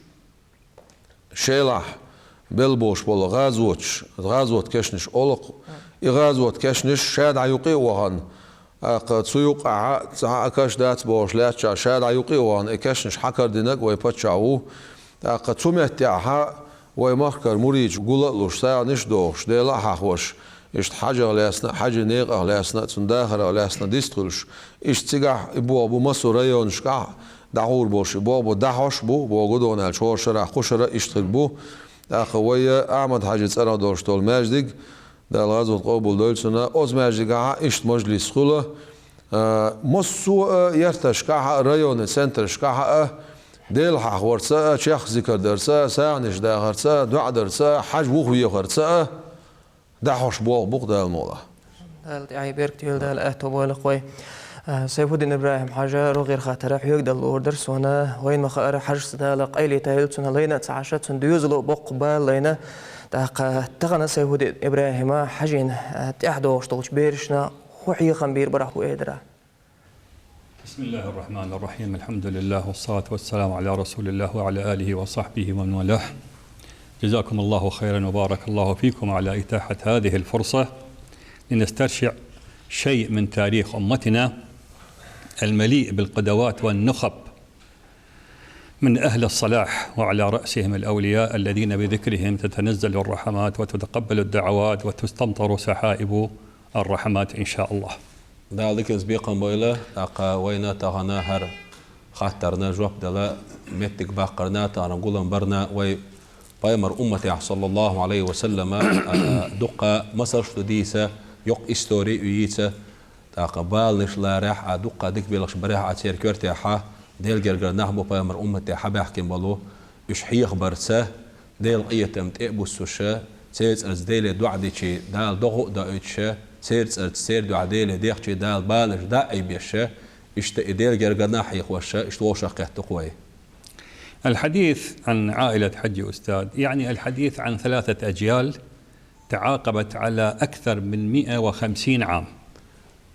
Шелахь белла болуш болу гӀазоташ, гӀазот-кешнаш олу-кх. И гӀазот-кешнаш ша дӀа юкъе а вахана, тӀаккха цу юккъехь цхьа а каш дац бохуш лаьттачохь, ша дӀа юкъе а вахана, и кешнаш хьакардинарг вай паччахь ву. ТӀаккха цу меттехь вай махкара мурдаш гул а луш, сагӀанаш а дохуш, Дела а хьахош, иштта Хьажах лаьцна а, Хьажин некъах лаьцна а, цуьнан дахарах лаьцна а дистхуьлуш, иштта цигахь и боху бу массо а районашкахь, дӀахьур болуш и боху бу, дӀахьош а бу, боху гу догӀун аьлча, хӀора шарахь кху шара а иштта хир бу. ТӀаккха вай Ахьмад-Хьажин цӀарах долуш долу маьждиг, Дала гӀазот къобалдойла цунна, оцу маьждигахь а иштта мажлис хуьлу, а, массо а ярташкахь а, районан центрашкахь а, Дела хьахорца а, чехка зикар дарца а, сагӀанаш дахарца а, доӀа дарца а, Хьажа вухавехарца а, дӀахьош болх бу-кх, Дала мукъ лахь. Дала тӀаьхье беркате йойла, Дала аьтто бойла-кх вай. А, Сайфуддин Ибрахим-Хьажа, рогӀера хаттар хьоьга дала луур дара суна. Вайна ма-хаъара, Хьажас Дала къайле тӀехь хилла цунна, лайна а ца Ӏаш, цунна доьзало боккха бала лайна. ТӀаккха тахана Сайфуддин Ибрахима Хьажин, а, тӀаьхьа догӀуш долчу берашна хӀун хьехам бийр бара хьуна, хӀун эр дара? بسم الله الرحمن الرحيم. الحمد لله والصلاة والسلام على رسول الله وعلى آله وصحبه ومن والاه. جزاكم الله خيرا وبارك الله فيكم على إتاحة هذه الفرصة لنسترشع شيء من تاريخ أمتنا المليء بالقدوات والنخب من أهل الصلاح، وعلى رأسهم الأولياء الذين بذكرهم تتنزل الرحمات وتتقبل الدعوات وتستمطر سحائب الرحمات إن شاء الله. Дала диканца бекхам бойла, тӀаккха вайна тахана хӀара хаттарна жоп дала меттиг баккхарна, тахана гулам барна вай пайхамар умматехь, саллаллаху Ӏалайхи ва саллама, а, дуккха масалш ду дийца, йоккха истори а ю йийца, тӀаккха баланаш ларехь а, дуккха дика белхаш барехь а, церан коьртехь а, Делан гергара нах бу пайхамар умматехь хьабаьхкина болу, уьш хьехабарца, Делан къинхетам тӀе а буссуша, церан цӀарца Деле доӀа дичи, Дала догӀа а доуьйтуша, церан цӀарца церан дуьхьа Деле дехчи, Дала баланаш дӀа а айбеша, иштта и Делан гергара нах хьехоша, иштта вовшах кхетта-кх вай. الحديث عن عائلة حجي أستاذ، يعني الحديث عن ثلاثة أجيال تعاقبت على أكثر من مئة وخمسين عام.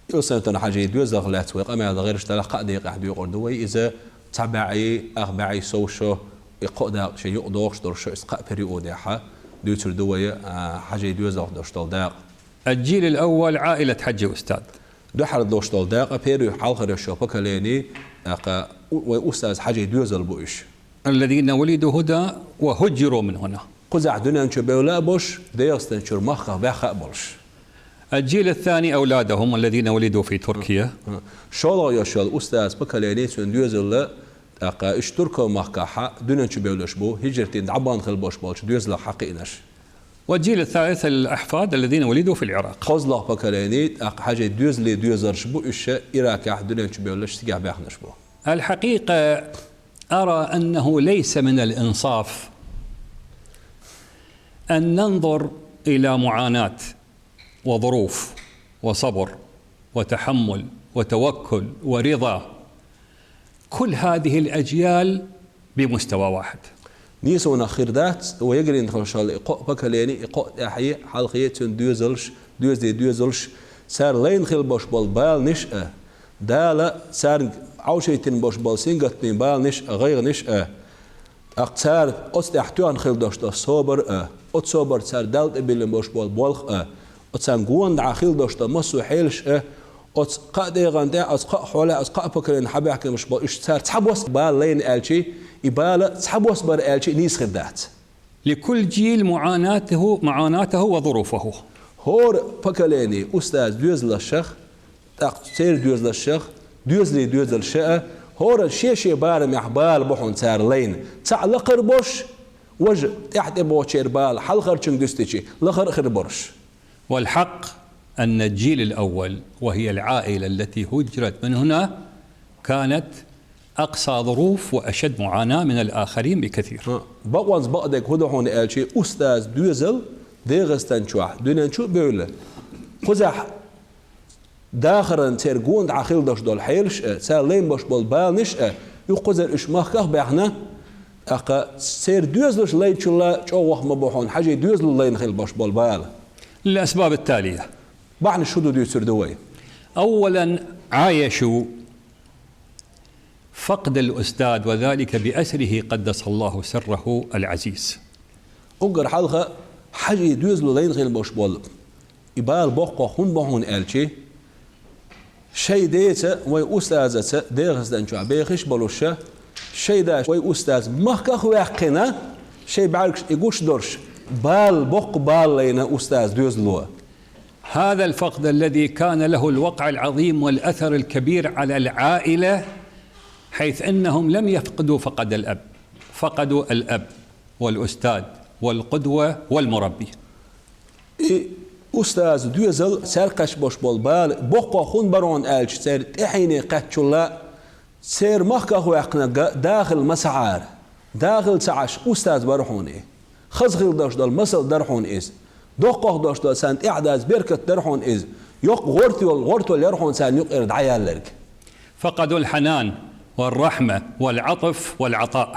Илсхан-Юьртан Хьажин доьзалх лаьцна вай къамел дан гӀерташ далахь, кхаа декъехь доькъур ду вай иза, цхьа бӀе, ах бӀе сов шо, и кхо дакъа шен юкъа догӀуш долуш шо, иза кхаа периодехь дуьйцур ду вай, а, Хьажин доьзалх долуш долу дакъа. الجيل الأول عائلة حجي أستاذ. Дуьххьара долуш долу дакъа, первый, хьалхара йолу поколени, тӀаккха у-, вайн устаз Хьажин доьзал бу уьш. الذين ولدوا هنا وهجروا من هنا. Кхузахь дуьнен чу бевлла а болуш, ДегӀастан чуьра махках баьхна а болуш. الجيل الثاني أولادهم الذين ولدوا في تركيا. ШолгӀа йолуш йолу устаз поколени, цуьнан доьзал, тӀаккха уьш Турко-махкахь дуьнен чу бевллаш бу, хӀижрат дина дӀабахна хилла болуш болчу доьзалах хьакхиънарш. والجيل الثالث الأحفاد الذين ولدوا في العراق. КхозлагӀа поколени, тӀаккха Хьажин доьзалийн доьзалш бу уьш, Иракехь дуьнен чу бевллаш, цигахь баьхнарш бу. الحقيقة أرى أنه ليس من الإنصاف أن ننظر إلى معاناة وظروف وصبر وتحمل وتوكل ورضا كل هذه الأجيال بمستوى واحد. Нийсонах хир дац, вай ягарина хилла шал и кхоъ поколени, и кхоъ тӀаьхье, хьалхе, цуьнан доьзалш, доьзалийн доьзалш, цара лайна хилла болуш болу баланаш а, Дала царна Ӏовшийтина болуш болу сингаттамийн баланаш а, гӀайгӀанаш а, тӀаккха цара оцу тӀехь тоьхна хилла долуш долу собар а, оцу собар цара Далла тӀе биллина болуш болу болх а, оцу царна гонахьа хилла долуш долу массо а хьелаш а, оцу кхаа дегӀан тӀехь, оцу кхаа хьолехь, оцу кхаа поколени хьабаьхкина болуш болу, уьш цара цхьабосса бала лайна аьлчи, и бала цхьабосса бара аьлчи нийса хир дац. لكل جيل معاناته، معاناته وظروفه. ХӀора поколени устаз доьзалшах, тӀаккха церан доьзалшах, доьзалийн доьзалш а, хӀора шен-шен барамехь бала бу хьуна цара лайна. Цхьаъ лакхара болуш, важа тӀаьхьа тӀебогӀучеран бала хьалхарчуьнга дуьстичи, лахара а хир болуш. والحق أن الجيل الأول وهي العائلة التي هجرت من هنا كانت أقصى ظروف وأشد معاناة من الآخرين بكثير. ХӀа, бакъонца бакъдерг хӀун ду хьуна аьлчи, устаз доьзал ДегӀастан чохь дуьнен чу а бевлла, кхузахь дахаран церан гонахьа хилла долуш долу хьелаш а, цара лайна болуш болу баланаш а, юха кхузара уьш махках а баьхна, тӀаккха церан доьзалш лайначул а чӀогӀа ма бу хьуна Хьажин доьзало лайна хилла болуш болу бала. للأسباب التالية. Бахьанаш хӀун ду дуьйцур ду вай. أولا عايشوا فقد الأستاذ وذلك بأسره قدس الله سره العزيز. Уггар хьалха Хьажин доьзало лайна хилла болуш болу и бала боккхагӀа хӀунда бу хьуна аьлчи, шайн деца, вайн устазаца ДегӀастан чохь бехаш а болуш, шайн да, вайн устаз махках а ваьккхина, шайн бӀаьргашна и гуш а долуш, бала, боккха бала лайна устаз доьзало. هذا الفقد الذي كان له الوقع العظيم والأثر الكبير على العائلة، حيث أنهم لم يفقدوا فقد الأب، فقدوا الأب والأستاذ والقدوة والمربي. И устаз доьзал цаьрга кхаьчна болуш болу бала боккхагӀа хӀунда бара хьуна аьлча, церан тӀаьхьене кхаьчначул а, церан махках ваьккхинарг дахар ма ца Ӏара, дахар ца Ӏаш устаз бара хьуна и. Хаза хилла долуш долу масал дара хьуна иза. ДоккхагӀа долуш долу царна тӀаьхьадаза беркат дара хьуна иза. Йоккха гӀортол, гӀортол яра хьуна царна юкъера дӀаялларг. فقدوا الحنان والرحمة والعطف والعطاء.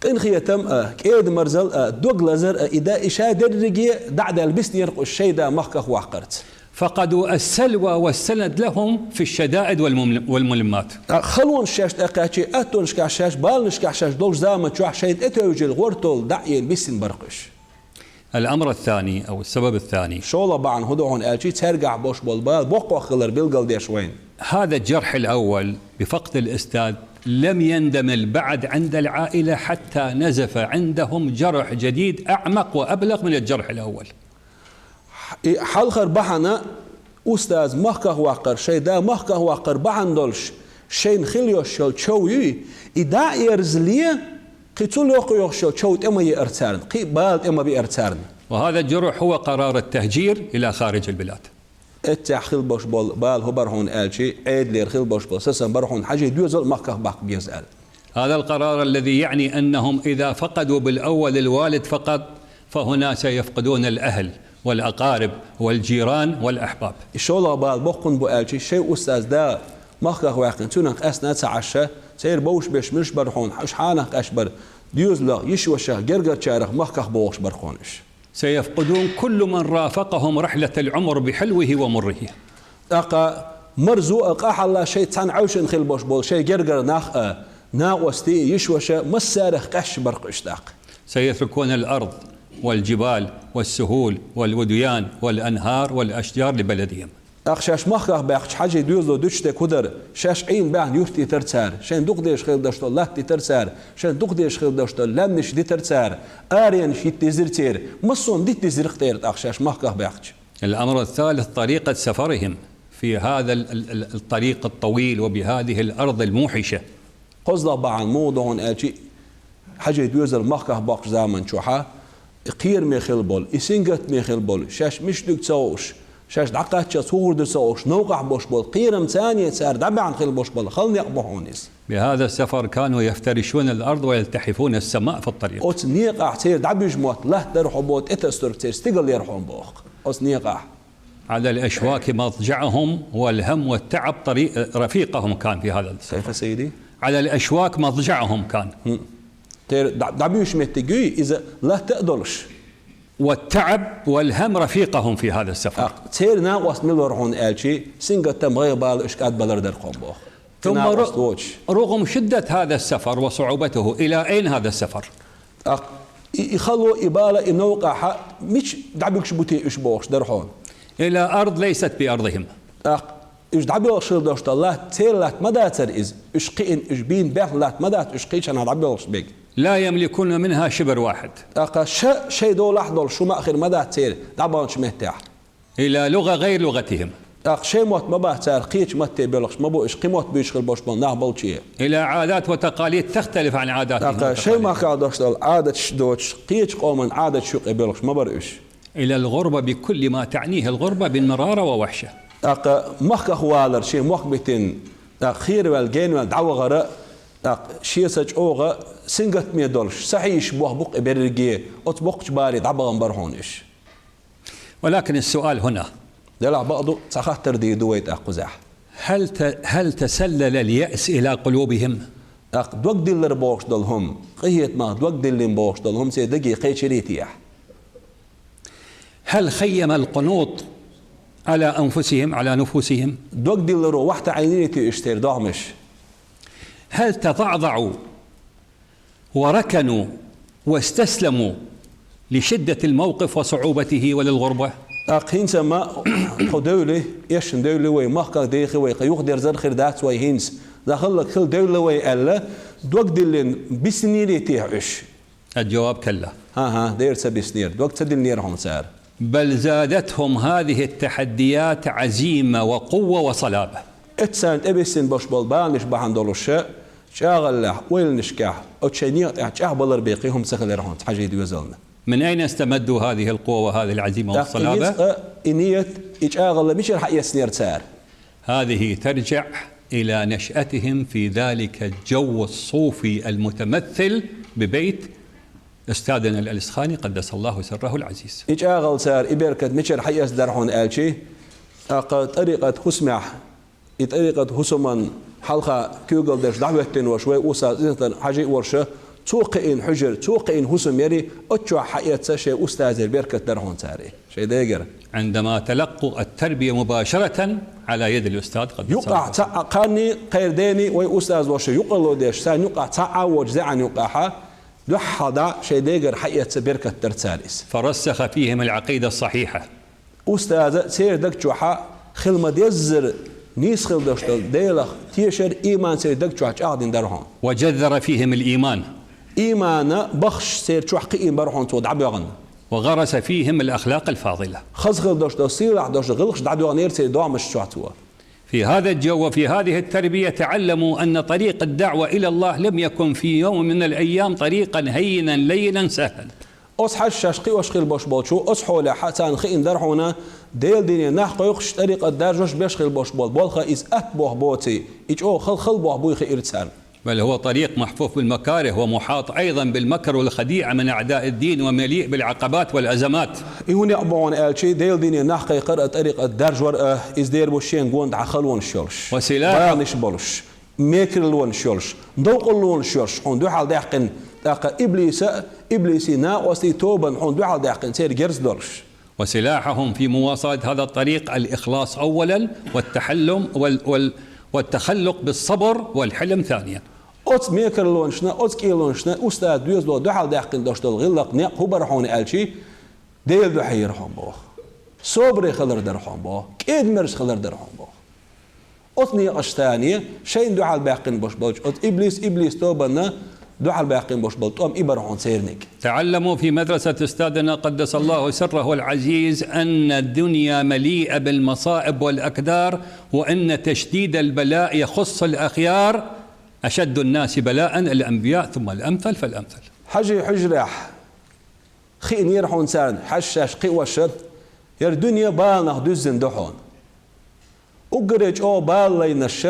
Къинхетам а, кӀеда-марзал а, дог лазар а, и да, и ша дерриге дӀа а даьлла биснера-кх уьш шайн да махках ваккхарца. فقدوا السلوى والسند لهم في الشدائد والمم-، والملمات. Халонаш шаьш тӀекхаьччи, аттонашкахь шаьш, баланашкахь шаьш долчу заман чохь шайна тӀетевжина гӀортол дӀа а йина биссина бара-кх уьш. الأمر الثاني أو السبب الثاني. ШолгӀа бахьана хӀун ду хьуна аьлчи, цаьргахь болуш болу бала боккхагӀа хилар билгалдеш вайна. هذا الجرح الأول بفقد الأستاذ لم يندمل بعد عند العائلة حتى نزف عندهم جرح جديد أعمق وأبلغ من الجرح الأول. И хьалхара бахьана устаз махках ваккхар, шайн да махках ваккхар бахьана долуш, шайна хилла йолуш йолу чов юй, и дӀа а ерзале, кхин цул йоккха йолуш йолу чов тӀе ма еара царна, кхин а бала тӀе ма биара царна. وهذا الجرح هو قرار التهجير إلى خارج البلاد. Эццехь хилла болуш болу бала хӀун бара хьуна аьлчи, Ӏедалера хилла болуш болу сацам бара хьуна, Хьажин доьзал махках баккха беза аьлла. هذا القرار الذي يعني أنهم إذا فقدوا بالأول الوالد فقط، فهنا سيفقدون الأهل والأقارب والجيران والأحباب. И шолгӀа бала боккха хӀунда бу аьлчи, шайн устаз да махках ваьккхина, цунах къаьстина а ца Ӏаш, церан бовш берш муьлш бара хьуна, уьш хьанах къаьсташ бара, доьзалех, йишвашех, гергарчарех махках богӀуш бара хьуна уьш. سيفقدون كل من رافقهم رحلة العمر بحلوه ومره. ТӀаккха марзо а, къа а хьалла шайца цхьаьна Ӏовшина хилла болуш болу шайн гергара нах а, накъостий а, йишваша а, массарех къаьсташ бара-кх уьш тӀаккха. سيتركون الأرض والجبال والسهول والوديان والأنهار والأشجار لبلدهم. ТӀаккха шаьш махках баьхча хьажий доьзало дуьтуш дерг хӀу дара, шаьш Ӏийна баьхна юрт йитар цара, шайн дукха дезаш хила долаш дола латта дитар цара, шайн дукха дезаш хила долаш дола лаьмнаш дитар цара, аренаш йита дезира церан, массо а дита дезира-кх тӀера тӀаккха шаьш махках баьхча. الأمر الثالث طريقة سفرهم في هذا ال-، ال-، ال-، الطريق الطويل وبهذه الأرض الموحشة. КхозлагӀа бахьан муха да хьона аьлча, хьажий доьзал махках боккхача заман чухьа, и кхераме хила бола, и сингаттаме хила бола, шаьш мича дуьгу ца хууш, шаьш дӀакхаччалца хӀу хургда ца хууш, новкъахь болаш бола, кхерам царна цара дӀабаьхьна хила болаш бола хала некъ ба хьона из. بهذا السفر كانوا يفترشون الأرض ويلتحفون السماء في الطريق. Оцу некъахь церан дӀабуьжу мотт латта дара хьона боху, тӀетасдорг церан стигал яра хьона боху. Оцу некъахь. على الأشواك مضجعهم والهم والتعب طريق، رفيقهم كان في هذا السفر. كيف سيدي؟ على الأشواك مضجعهم كان. ХӀм. Церан дӀа-, дӀабуьжучу меттиг юй, иза латта а долуш. والتعب والهم رفيقهم في هذا السفر. ТӀаккха церан накъост мила вара хьона аьлча, сингаттам, гӀайгӀа-бала уьш кӀадбалар дара хьона боху. ثم ر-، رغم شدة هذا السفر وصعوبته، إلى أين هذا السفر؟ ТӀаккха и, и хало, и бала, и новкъахь мича дӀабуьгуш бу те уьш бохуш дара хьона. إلى أرض ليست بأرضهم. ТӀаккха уьш дӀабоьлхуш хила долуш долу латта церан латта ма дацара иза. Уьш кхиъна, уьш бийна баьхна латта ма дац, уьш кхечанхьа дӀабоьлхуш берг. لا يملكون منها شبر واحد. ТӀаккха ша шайн долахь долуш хӀума а хир ма дац церан дӀабаханчу меттехь. إلى لغة غير لغتهم. ТӀаккха шайн мотт ма бац цара, кхечу матте боьлхуш ма бу уьш, кхин мотт буьйцуш хила болуш болу нах болчу. إلى عادات وتقاليد تختلف عن عاداتهم وتقاليدهم. ТӀаккха шайн махкахь долуш долу Ӏадаташ доцуш, кхечу къоман Ӏадаташ юкъе боьлхуш ма бара уьш. إلى الغربة بكل ما تعنيه الغربة من مرارة ووحشة. ТӀаккха махках валар, шен мохк битина, тӀаккха хераваьлла, генаваьлла дӀавахара, тӀаккха шен са чӀогӀа сингаттаме долуш, са хьийзаш боху бу-кх и берриге, оцу боккхачу баре дӀабахана бара хьона уьш. ولكن السؤال هنا. Делахь бакъду, цхьа хаттар дийр ду вай тӀаккха кхузахь. هل ت-، هل تسلل اليأس إلى قلوبهم؟ ТӀаккха догдиллар бохуш долу хӀума, къинхетамах догдиллина бохуш долу хӀума церан даге кхечирий те? هل خيم القنوط على أنفسهم، على نفوسهم؟ Догдилларо вахьта Ӏийнирий те уьш церан догӀмаш? هل تضعضعوا وركنوا واستسلموا لشدة الموقف وصعوبته وللغربة؟ ТӀаккха хӀинца ма кху девлла, эшна девлла вай, махках дехи вай, кху юхадерзар хир дац вай хӀинца, дӀахалларг хила девлла вай аьлла, догдиллина биснийрий те уьш? الجواب كلا. ХӀан-хӀа, дера ца биснера, дог ца диллинера хьуна цара. بل زادتهم هذه التحديات عزيمة وقوة وصلابة. Эццайна тӀебиссина болуш болу баланаш бахьана долуш, чӀагӀаллехь, ойланашкахь, оцу шайн некъа тӀехь чӀагӀбалар бен кхин хӀума ца хилира хьуна хьажий доьзална. من أين استمدوا هذه القوة وهذه العزيمة والصلابة؟ ТӀаккха и ницкъ, и ният, и чӀагӀалла мичара хьаэцнера цара? هذه ترجع إلى نشأتهم في ذلك الجو الصوفي المتمثل ببيت أستاذنا الألسخاني قدس الله سره العزيز. И чӀагӀалла цара и беркат мичара хьаэцна дара хьуна аьлчи, тӀаккха тӀарикъат хӀусамехь, и тӀарикъат хӀусаман хьалха куьйгалла дерш дӀахӀоьттина волуш вай устаз Изантан Хьажи а волуш, цо кхиъна хьуьжар, цо кхиъна хӀусам яри, оцу чохь хьаэцна шайн устазера беркат дара хьуна цара и. Шайн дегара. عندما تلقوا التربية مباشرة على يد الأستاذ قدس الله سره. Юкъахь цхьаъ кханний, кхайра дений, вай устаз волуш юкъарло деш, царна юкъахь цхьаъ а воцуш зеӀан юкъахьа, дуьххьал дӀа шайн дегара хьаэцна беркат дара цара иза. فرسخ فيهم العقيدة الصحيحة. Устаза церан даг чохьа хила ма-деззара нийса хила долуш долу Делах тешар, ийман церан даг чохь чӀагӀдина дара хьуна. وجذر فيهم الإيمان. Иймана бахаш церан чохь кхиъна бара хьуна цо дӀабоьгӀна. وغرس فيهم الأخلاق الفاضلة. Хаза хила долуш долу, сийлахь долуш долу гӀиллакхаш дӀадоьгӀнера церан догӀмаш чохь цо. في هذا الجو وفي هذه التربية تعلموا أن طريق الدعوة إلى الله لم يكن في يوم من الأيام طريقا هينا لينا سهلا. Оцу хьаьжа шаьш кхиош хила болуш болчу оцу хьолехь царна хиъна дара хьуна, Делан дине нах кхойкхуш, тӀарикъат даржош беш хила болуш болу болх иза атта боху боций, и чӀогӀа хала-хала боху буй хиира царна. بل هو طريق محفوف بالمكاره ومحاط أيضا بالمكر والخديعة من أعداء الدين ومليء بالعقبات والأزمات. И хӀун некъ бу хьуна аьлчи, Делан дине нах кхайкхар а, тӀарикъат даржор а, иза дер бу шен гонахь халонаш йолуш, وسلاح баланаш болуш, мекарлонаш йолуш, новкъарлонаш йолуш, хьуна дуьхьал даьккхина, тӀаккха иблиса а, иблисий накъостий тобанна хьуна дуьхьал даьккхина, церан герз долуш. وسلاحهم في مواصلة هذا الطريق الإخلاص أولا والتحلم وال-، وال-، والتخلق بالصبر والحلم ثانيا. Оцу мекарлонашна, оцу кӀелонашна устаза доьзало дуьхьал даьккхина долуш долу гӀиллакх, некъ хӀун бара хьуна аьлча, Делан дуьхьа яра хьуна боху. Собаре хилар дара хьуна боху. КӀеда-мерза хилар дара хьуна боху. Оцу некъашца шайна дуьхьал баьккхина болуш болчу оцу иблис, иблис тобанна дуьхьал баьккхина болуш болу тӀом и бара хьуна церниг. تعلموا في مدرسة أستاذنا قدس الله سره العزيز أن الدنيا مليئة بالمصائب والأقدار، وأن تشديد البلاء يخص الأخيار، أشد الناس بلاء الأنبياء ثم الأمثل فالأمثل. Хьажий хьуьжарехь хиънера хьуна царна, хьажа шаьш кхиош, яра дуьне баланах дуьззина ду хьуна. Уггаре чӀогӀа бала лайнарш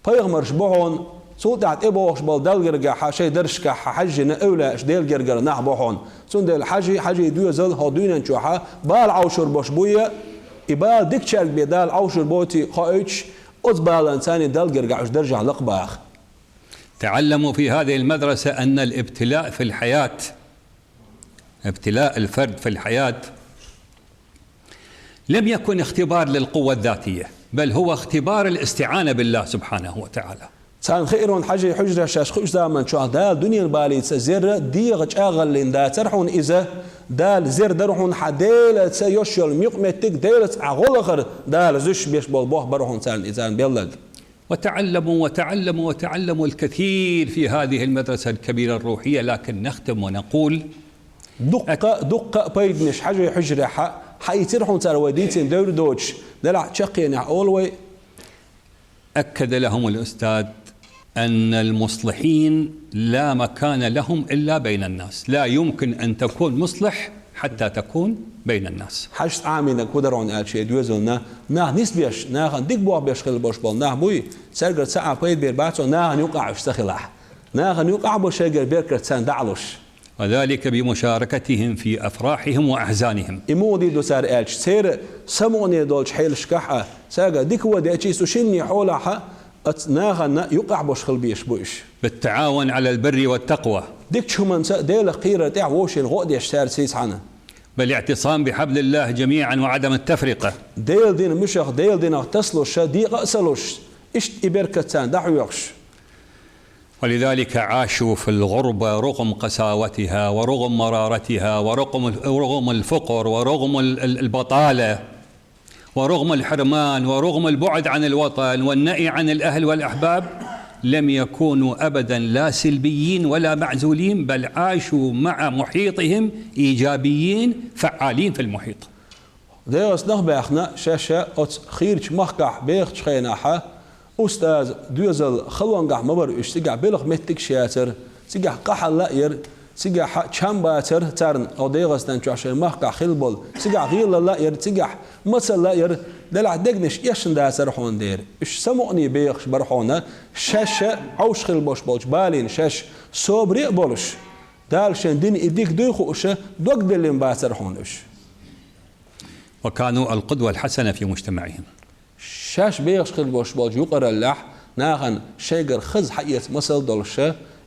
пайхамарш бу хьуна, цул тӀаьхьа тӀебогӀуш болу Далла гергахь шайн даржашкахь хьаьжжина эвлаяаш Делан гергара нах бу хьуна. Цундела хьажий, хьажий доьзал хӀокху дуьнен чохь бала Ӏовшур болуш буй, и бала дикачаьрга бен Дала Ӏовшур боций хоуьйтуш, оцу баланца царна Далла гергахь уьш даржехь лакхабаха. تعلموا في هذه المدرسة أن الابتلاء في الحياة، ابتلاء الفرد في الحياة، لم يكن اختبار للقوة الذاتية، بل هو اختبار الاستعانة بالله سبحانه وتعالى. Царна хиъна хьажий хьуьжарехь шаьш кхуьучу заман чохь Дала дуьненан балийца зерра дегӀан чӀагӀаллин дацара хьуна иза, Дала зер дара хьуна хьан Делаца йолуш йолу муьтӀахь меттиг, Делаца ахь гӀо лахара Дала зуьйш беш болу бохам бара хьуна царна иза белларг. وتعلموا، وتعلموا، وتعلموا الكثير في هذه المدرسة الكبيرة الروحية، لكن نختم ونقول: Дуккха, дуккха а пайданаш хьажий хьуьжарехь хьаийцира хьуна цара вай дийцина девр доцуш, делахь чаккхенехь олу вай. أكد لهم الأستاذ أن المصلحين لا مكان لهم إلا بين الناس. لا يمكن أن تكون مصلح حتى تكون بين الناس. Хьажас Ӏамийнарг хӀун дара хьуна аьлча шен доьзална, нах нисбеш, нахана дика бохам беш хилла болуш болу нах буй, цаьргара цхьа а пайда бер бац хьуна, нахана юкъахь уьш ца хилахь. Нахана юкъахь бу шайгара беркат царна дӀа а луш. وذلك بمشاركتهم في أفراحهم وأحزانهم. И муха дийр ду цара аьлча, церан самукъане долчу хьелашкахь а, цаьргара дика вон деачий, цу шинне хьолахь а, оцу нахана юкъахь болуш хила безаш бу уьш. بالتعاون على البر والتقوى. Дикачу хӀуманца а, Делах кхерар тӀехь вовшийн гӀо а деш цаьрца сийсазхьана. بالاعتصام بحبل الله جميعا وعدم التفرقة. Делан динан муьшах, Делан динах тасалуш, декъа а ца луш, иштта и беркат царна дӀахьоьхуш. ولذلك عاشوا في الغربة رغم قساوتها ورغم مرارتها ورغم، رغم الفقر ورغم ال-، ال-، البطالة ورغم الحرمان ورغم البعد عن الوطن والنأي عن الأهل والأحباب، لم يكونوا أبدا لا سلبيين ولا معزولين، بل عاشوا مع محيطهم إيجابيين فعالين في المحيط. ДегӀаца нах баьхна, шаьш оцу хийрачу махкахь бехачу хенахь, устазан доьзал халонгахь ма бара уьш, цигахь белхан меттигаш яцара, цигахь къа хьала а яра, цигахь чам бацара царна, оха ДегӀастан чохь шайн махкахь хилла болу, цигахь гӀелалла а яра, цигахь мацалла а яра, делахь дегнаш эшна дацара хьуна дера. Уьш самукъане бехаш бара хьуна, шаьш Ӏовш хилла болуш болчу балийна шаьш собаре а болуш, Дала шайн дина и дика дуй хууш, догделлина бацара хьуна уьш. وكانوا القدوة الحسنة في مجتمعهم. Шаьш бехаш хилла болуш болчу юкъараллехь, нахана шайгара хаза хьаэца масал долуш,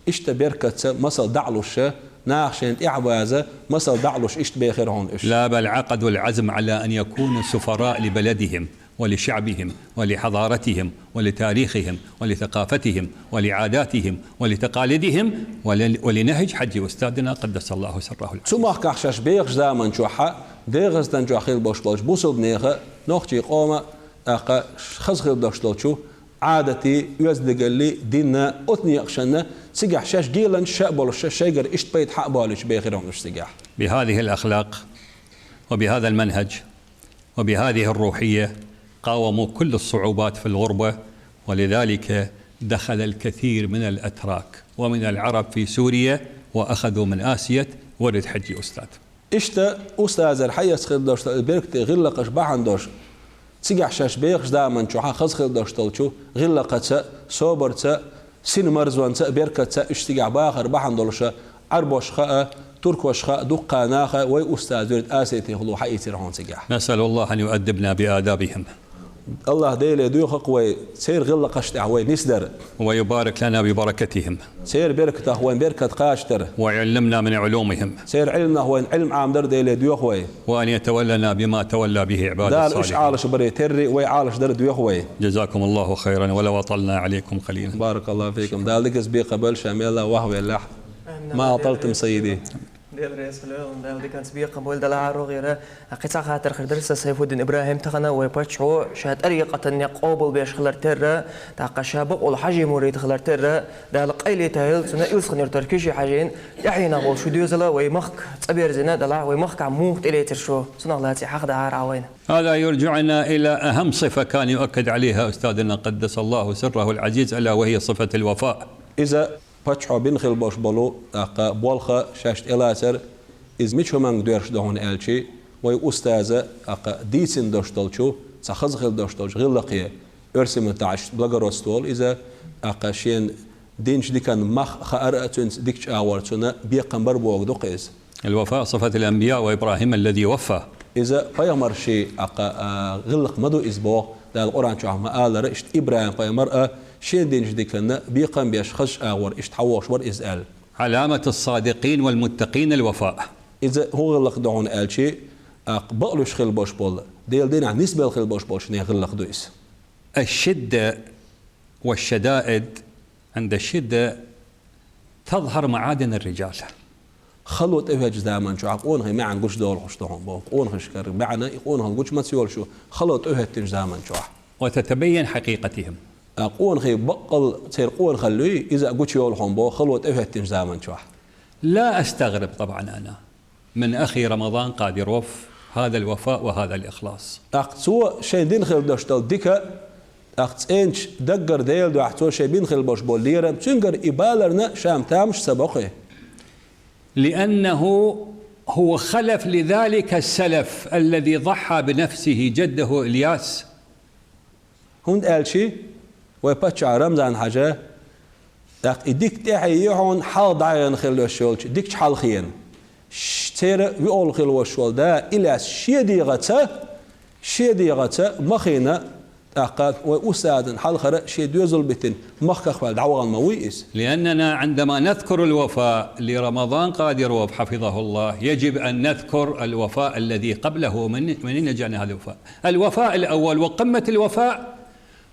иштта беркатца масал дӀа а луш, наха шайна тӀаьхьа ваза масал дӀа а луш, иштта бехира хьуна уьш. لا، بل عقدوا العزم على أن يكونوا سفراء لبلدهم ولشعبهم ولحضارتهم ولتاريخهم ولثقافتهم ولعاداتهم ولتقاليدهم ول-، ولنهج حج أستاذنا قدس الله سره العزيز. Цу махкахь шаьш бехачу заман чохь а, ДегӀастан чохь хилла болуш болчу бусалба нехан, нохчийн къоман, тӀаккха хаза хилла долуш долчу Ӏадатийн, оьздангаллин, динан, оцу некъашна, цигахь шаьш геланаш ша а болуш, шайгара иштта пайда хьа а болуьйтуш бехира хьуна уьш цигахь. بهذه الأخلاق وبهذا المنهج وبهذه الروحية قاوموا كل الصعوبات في الغربة، ولذلك دخل الكثير من الأتراك ومن العرب في سوريا وأخذوا من آسية ورد حجي أستاذ. Иштта устазера хьаэца хилла долуш долу беркате гӀиллакхаш бахьана долуш, цигахь шаьш бехачу заман чохь а хаза хилла долуш долчу гӀиллакхаца, собарца, синмарзонца, беркатца уьш цигахь бахар бахьана долуш, Ӏарбошха а, туркошха а, дуккха наха а вай устаз вирд Асетихлу хьаийцира хьуна цигахь. نسأل الله أن يؤدبنا بآدابهم. Аллахь Деле доьху-кх вай церан гӀиллакхаш тӀехь вай нисдар. ويبارك لنا ببركتهم. Церан беркатах вайн беркат кхачадар. ويعلمنا من علومهم. Церан Ӏилманах вайн Ӏилма Ӏамадар Деле доьху вай. وأن يتولنا بما تولى به عباد Дала уьш الصالحين. Ӏалашбаре терра вай Ӏалашдар доьху вай. جزاكم الله خيرا ولو أطلنا عليكم قليلا. بارك الله فيكم. Дала диканца бекхам бойла ша мелла вахавеллехь. ما أطلتم سيدي. Дела реза хуьлда, Дала диканца бекхам бойла, Дала хьарогӀера. Кхин цхьа хаттар хир дара сан, Сайфуддин ИбрахӀим, тахана вай паччахьо ша тӀарикъатана къобалбеш хилар терра, тӀаккха ша бакъволу хьажий мурид хилар терра, Дала къайле тахийла цунна Илсхан-Юьртара Киши-Хьаьжин, тӀаьхьенах волу шун доьзал вай махка цӀаберзийна, делахь вай махкахь муха тӀелецира шу, цунах лаьцна хьахадахьара Ӏа вайна. هذا يرجعنا إلى أهم صفة كان يؤكد عليها أستاذنا قدس الله سره العزيز، ألا وهي صفة الوفاء. Иза паччахьо бина хила болуш болу, тӀаккха болх шаьш тӀелацар, иза мича хӀуманга доьрзуш ду хьуна аьлча, вай устаза, тӀаккха дийцина долуш долчу, цхьа хаза хила долуш долчу гӀиллакхе, оьрсийн маттахь аьлча благородство олу иза, тӀаккха шена динчу диканна мах хаар а, цуьнца дикачу агӀор цунна бекхам бар бохург ду-кх иза. الوفاء صفة الأنبياء وإبراهيم الذي وفى. Иза пайхамаршийн, тӀаккха, а, гӀиллакх ма ду иза боху, Дала Къуръан чохь ма-аллара, иштта ИбрахӀим-пайхамар а шена динчу диканна бекхам беш, хазачу агӀор иштта хьан вохуш вара иза аьлла. علامة الصادقين والمتقين الوفاء. Иза хӀун гӀиллакх ду хьуна аьлча, тӀаккха бакълуьйш хила болуш болу, Делан динехь нисбелла хила болуш болчу нехан гӀиллакх ду иза. الشدة والشدائد عند الشدة تظهر معادن الرجال. Хало тӀехӀоьттинчу заман чохь къонахий маьӀна гучудолуш ду хьуна боху. Къонахашкара маьӀна, и къонахалла гучу маца йолуш ю, хало тӀехӀоьттинчу заман чохь. وتتبين حقيقتهم. А къонахий баккъал церан къонахалла юй, иза а гучуйолу хьуна боху, хало тӀехӀоьттинчу заман чохь. لا أستغرب طبعا أنا من أخي رمضان قادروف هذا الوفاء وهذا الإخلاص. ТӀаккха цо шайн дина хила долуш долу дика, тӀаккха цӀеначу даггара Делан дуьхьа цо шайн бина хила болуш болу лерам, цуьнгара и баларна ша-м тамаш ца бо-кх. لأنه هو خلف لذلك السلف الذي ضحى بنفسه جده إلياس. ХӀунда аьлча вай паччахь Рамзан-Хьажа, тӀаккха и дика тӀаьхье ю хьуна хьалха дӀаяхана хила йолуш йолчу дикачу хьалхена. Ш-, церан виъолгӀа хила волуш волу да Ильяс шен дегӀаца, шен дегӀаца махийна, тӀаккха вай устазан хьалхара шен доьзал битина махках ваьлла дӀавахана ма вуй иза. لأننا عندما نذكر الوفاء لرمضان قادروف حفظه الله، يجب أن نذكر الوفاء الذي قبله. من، منين جانا هذا الوفاء؟ الوفاء الأول وقمة الوفاء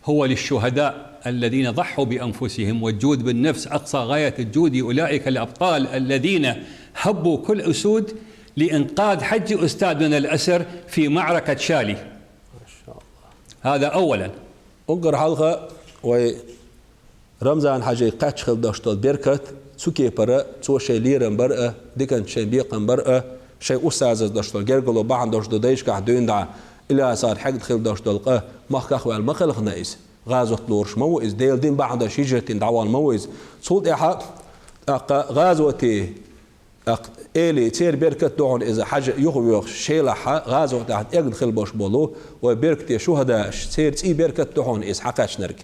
هو للشهداء الذين ضحوا بأنفسهم، والجود بالنفس أقصى غاية الجود، أولئك الأبطال الذين هبوا كل أسود لإنقاذ حج أستاذنا الأسر في معركة شالي. هذا أولا. Уггар хьалха вай Рамзан-Хьажин кхаьчча хила долуш долу беркат, цу кепара цо шайн лерам бар а, диканца шайн бекхам бар а, шайн устазаца долуш долу гергарло бахьана долуш ду дайшкахь дуьйна дӀа, Ильясара хьегна хила долуш долу къа махках а ваьлла ма кхелхина иза. ГӀазот лоруш ма ву иза, Делан дин бахьана долуш хӀижрат дина дӀавахана ма ву иза. Цул тӀаьхьа тӀаккха гӀазоте, тӀаккха элий, церан беркат ду хьуна иза, Хьажа юхавоьхуш, Шелахь гӀазотехь эгна хила болуш болу вай беркате шухӀадааш, церан цӀий беркат ду хьуна иза хьакхаьчнарг.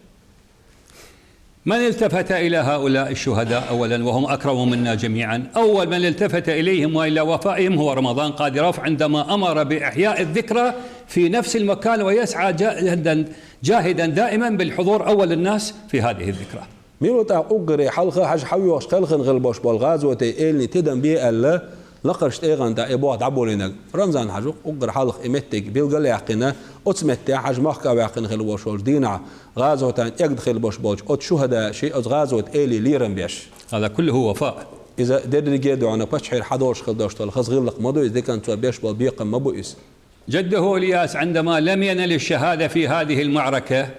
من التفت إلى هؤلاء الشهداء أولا وهم أكرم منا جميعا؟ أول من التفت إليهم وإلى وفائهم هو رمضان قادروف عندما أمر بإحياء الذكرى في نفس المكان ويسعى جاهدا، جاهدا دائما بالحضور أول الناس في هذه الذكرى. Мила ву тӀаккха уггаре хьалха Хьажа хьавоьхуш кхелхина хила болуш болу гӀазоте элий тидам бе аьлла, лакхарчу тӀегӀан тӀехь и болх дӀаболийнарг? Рамзан-Хьажа уггар хьалха и меттиг билгал а яьккхина, оцу метте Хьажа махка а ваьккхина хила волуш волчу дийнахь, гӀазотехь эгна хила болуш болчу оцу шухӀадаша оцу гӀазоте элий лерам беш. هذا كله وفاء. Иза дерриге а ду хьуна паччахьера хьадолуш хила долуш долу хаза гӀиллакх ма ду иза, диканца цо беш болу бекхам ма бу иза. جده إلياس عندما لم ينل الشهادة في هذه المعركة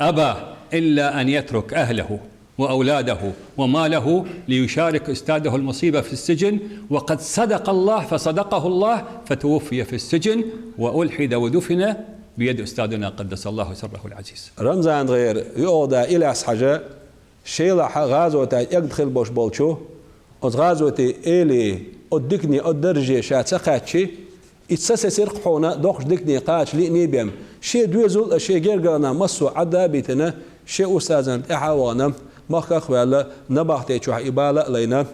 أبى إلا أن يترك أهله وأولاده وماله ليشارك أستاذه المصيبة في السجن، وقد صدق الله فصدقه الله فتوفي في السجن وألحد ودفن بيد أستاذنا قدس الله سره العزيز. Рамзан-ГӀеран йоӀ ду Ильяс-Хьажа Шелахь гӀазотехь эгна хила болуш болчу оцу гӀазоте элий, оцу дикане, оцу дарже ша ца кхаьччи, и ца сецира-кх хьуна доккхачу дикане кхача лиъний бен. Шен доьзал а, шен гергарлонаш массо а Ӏадда а битина, шен устазана тӀаьхьа а вахана, махках а ваьлла, набахте чохь и бала а лайна.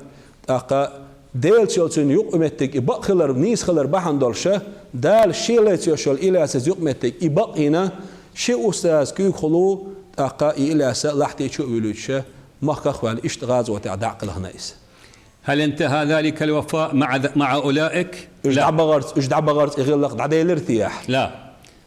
ТӀаккха Делаца йолу цуьнан юкъаметтиг и бакъ хилар, нийса хилар бахьана долуша, Дала Шен лайца йолуш йолу Ильясаца юкъаметтиг и бакъ йина, Ши устаз куьйгахула, тӀаккха и Ильяс лахьти чу а вуьлуьйтуш, махках а ваьлла, иштта гӀазотехь дӀа а кхелхина иза. هل انتهى ذلك الوفاء مع ذ- مع أولئك؟ Уьш لا. ДӀабахарца, уьш дӀабахарца и гӀиллакх дӀаделира те ахь? لا.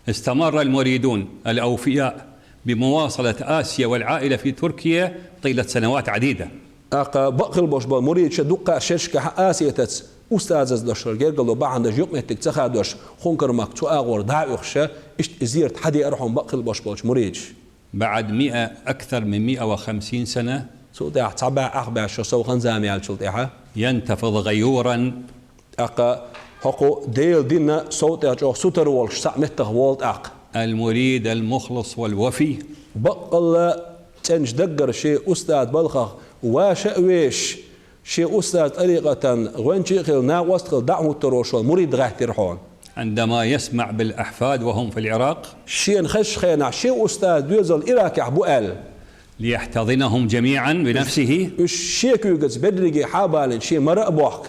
استمر المريدون الأوفياء بمواصلة آسيا والعائلة في تركيا طيلة سنوات عديدة. ТӀаккха бакъ хила болуш болу муридаш дуккха а шерашкахь Асетаца устазаца долуш гергарло бахьана долуш юкъаметтиг ца хадош, хӀункар-Макка цу агӀор дӀа а оьхуш, иштта и зерат хьадеара хьуна бакъ хила болуш болчу муридаш. بعد مئة، أكثر من مئة وخمسين سنة. Цул тӀаьхьа цхьа бӀе ах бӀе шо сов хан-зама яьллачул тӀаьхьа. ينتفض غيورا. ТӀаккха хӀокху Делан динна сов тӀе чӀогӀа сутара волуш цхьаъ меттах волу тӀаккха. المريد المخلص والوفي. Баккъалла цӀеначу даггара шен устазан балхах ваша а вешаш, шен устазан тӀарикъатан гӀоьнча а хилла, накъост а хилла дӀа а хӀуттур волуш волу мурид гӀаьттира хьуна. عندما يسمع بالأحفاد وهم في العراق. Шена хезначу хенахь шен устазан доьзал Иракехь бу аьлла. ليحتضنهم جميعا بنفسه. Уьш шен куьйгаца берриге хьа а балийна, шен мара а бохку.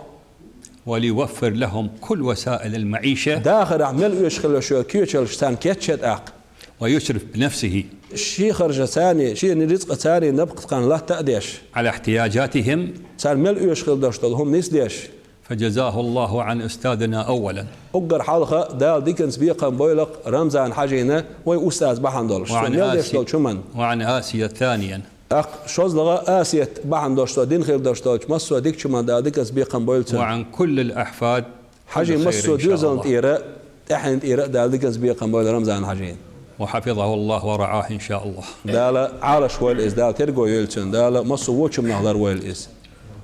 وليوفر لهم كل وسائل المعيشة. Дахарехь мел оьшуш хилла шен кечалш царна кечъян тӀаккха. ويسرف بنفسه. Шен харжа царний, шен рицкъа царний напха тхан латта а деш. على احتياجاتهم. Царна мел оьшуш хила долуш долу хӀума нисдеш. فجزاه الله عن أستاذنا أولا. Уггар хьалха Дала диканца бекхам бойла-кх Рамзан-Хьаьжина, вай устаз бахьана долуш. Цо وعن мел деш آسيا، долчу хӀуманна. وعن آسيا ثانيا. ТӀаккха шозлагӀа Асет бахьана долуш, цо дин хила долуш долчу массо а дикачу хӀуманна Дала диканца бекхам бойла цунна. وعن كل الأحفاد Хьаьжин массо а доьзална тӀера, тӀаьхьенна тӀера а Дала диканца бекхам бойла Рамзан-Хьаьжина. وحفظه الله ورعاه إن شاء الله. Дала Ӏалаш войла иза, Дала терго йойла цунна, Дала массо а вочу хӀуманах лар войла иза.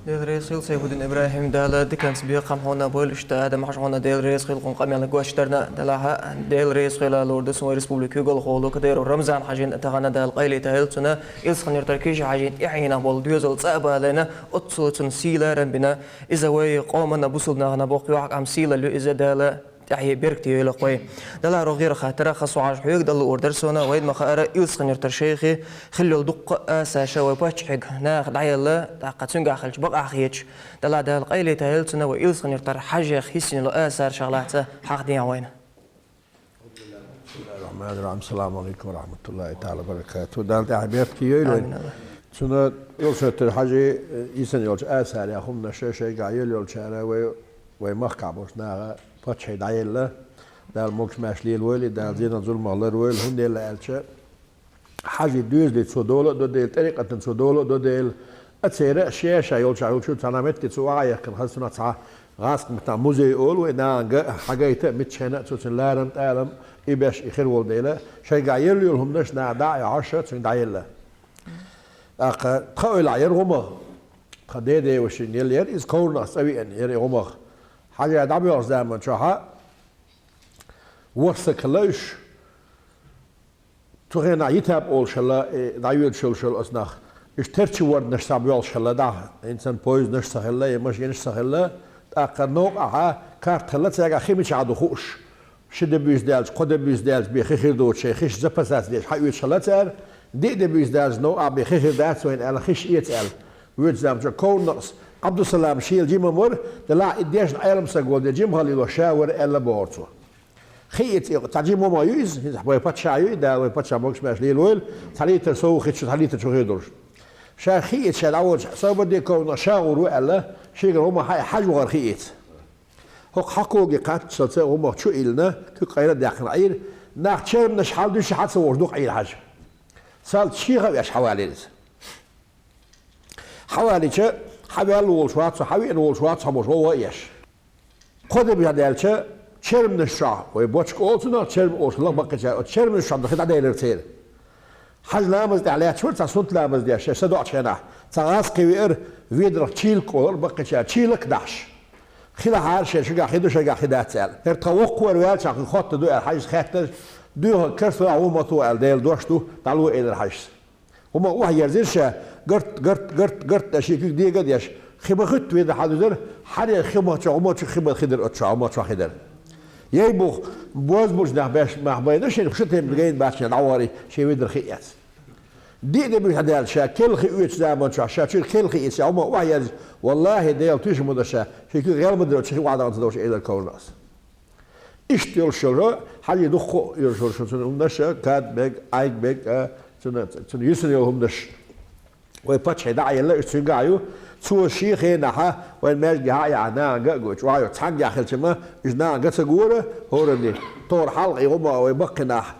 Дела реза хила, Сайфуддин ИбрахӀим, Дала диканца бекхам хьуна бойла, иштта Адам-Хьаьжа хьуна Дела реза хила, хӀокху къамел гочдарна, делахь а Дела реза хила лору ду, сан вай республика куьйгалхо ву Кадыров Рамзан-Хьаьжин а тахана Дала къайле тайла цунна, Илсхан-Юьртара Кижи-Хьаьжин тӀаьхьенах болу доьзал цӀа а балийна, оццула цунна сийлахь а бина, иза вай къомана, бусулба нахана боккха йоккха сийлалла ю иза, Дала тӀаьхье беркате йойла-кх вай. Далахь рогӀера хаттар а, Хасо-Хьаьжа, хьоьга далла луур дара суна, вайна ма-хаъара, Илсхан-Юьртара шайхи хилла йолу дуккха а асаша вай паччахьиг наха дӀаелла, тӀаккха цуьнгахь хилча бакъахь хеташ. Далахь Дала къайле тайла цунна, вай Илсхан-Юьртара Хьаьжех хӀиссина йолу асар шахлахьца хьахадехьа вайна. بسم الله الرحمن الرحيم. السلام عليكم ورحمة الله تعالى وبركاته. Дала тӀаьхье беркате йойла вайна. Амин, Аллах. Цуьнан Илсхан-Юьртара Хьаьжин йисина йолчу асарех хӀуманаш шайгахь йолу йолчара вай, вай махкахь болчу наха паччахье дӀаелла. Дала могуш-маьрша лелавойла, Дала зенах, зуламах ларвойла, хӀунда аьлла аьлча, Хьаьжин доьзале цо дола а до дела, тӀарикъатана цо дола а до дела, а церан а шен-шен йолчохь йолчу цхьана метте цо охьа а яхкина, хаза цунах цхьа гӀазкхийн маттахь музей олу вай нахана, хьагайта а, миччахьа а цо цуьнан ларам-тӀалам и беш и хир волу дела, шайгахь елла йолу хӀуманаш наха дӀа а йохьуш, цуьнга дӀаелла. ТӀаккха тхан эвлахь яра гӀумагӀ, тхан ден-ден вашина елла яра иза, Коврнахс цӀа веана яра и гӀумагӀ. Хьаьжа дӀабоьлхучу заман чохь а ворхӀ стаг хилла уьш. Цу хенахь йитаб олуш хилла, э, дӀайоьдуш йолуш йолу оцу нах. Уьш терчу варданаш схьабоьлхуш хилла, дӀа, хӀинца санна поездаш ца хилла, я машенаш ца хилла, тӀаккха новкъахь карта хилла, цаьргахь хи мичахь ду хууш. Ши де буьйса даьлча, кхо де буьйса даьлча бен хи хир доцуш, шайн хиш запасаться деш схьаоьцуш хилла цара. Диъ де буьйса даьлча, новкъахь бен хи хир дац вайна аьлла, хиш эца аьлла. Воьдучу заманчохь Коврнакъас Ӏабдуссалам шел жима вара, делахь и дешна Ӏеламстаг волу де жимахалло ша вара аьлла бохура цо. Хи эца, цхьа жима ма ю иза, иза вай паччахь ю, и Дала вай паччахь могуш-маьрша лелавойла, цхьа литр сов хи чу, цхьа литр чу хир долуш. Ша хи эца ша дӀаволчу, Сайфуддин Коврнакъ ша гӀур ву аьлла, шегара гӀумагӀ хьа, Хьаьжа вахара хи эца. ХӀокху хьакоге кхаччалца гӀумагӀ чу а йиллина, куьг къайла а даьккхина Ӏийра, нах черманаш хьал дуьсуш хьа ца волуш дукха Ӏийра Хьаьжа. Сал чехьа а веш хьавалийра иза. Хьавалийча, хьаваьлла волуш вац хьо, хьавеана волуш вац хьо бохуш, вовха а еш. Кхо де бен даьлча, черманаш чохь, вай бочка олу цунах, черма олуш хилла баккхийчара, оцу черманаш чохь хи дӀаделира церан. Хьаьжа ламаза тӀехь лаьтташ вара, цхьа суннат ламаз деш, шайн са доӀучу хенахь, цхьа гӀаз кхин веара, ведарх чийлакх олура баккхийчара, чийлакх дахьаш. Хи лахьара шайн шуьгахь хи ду, шайгахь хи дац аьлла. ХӀара тхан воккхавар ваьлча, хӀокхуьнга хоттадо аьлла, Хьаьжас хаьттира, доьхалг карсо а ву ма ту аьлла, Делан дош ду, дӀало элира Хьаьжас. ХӀума охьаерзира ша, гарт, гарт, гарт, гарт а шен куьг дега а деш, хи ма хуьтту ведар хьалдуьзара, хьарера хи ма чу, хӀума чу хи ма хи дара оцу чохь, хӀума чохь хи дара. Яй бух, бозбуж нах беш мах байна, шен шу тайпа гайна бац шен дӀавахара, шен ведар хи эц. Диъ де буьйса даьлча ша, керла хи оьцу заман чохь, ша чуьра керла хи эца, ша хӀума охьаерза, валлахӀи, Делан туьйсуш ма ду ша, шен куьг гӀел ма дара, оцу хи охьадахана ца довш элира Коврнакъас. Иштта йолуш йолура, хьалий дуккха а йолуш йолура цуьнан хӀуманаш, кад бег, Ӏайг бег, а, цуьнан, цуьнан юьсана йолу хӀуманаш. Вай паччахье дӀа а елла, уьш цуьнга а ю. Цо шен хенахьа вайн маьждигехьа а яхьа, нахана а ган а гой, чӀогӀа йо, цхьаьнгахь хилча ма, уьш нахана ган ца гора, хӀоранна. Тохара хьалха и гӀума вай баккхинахь,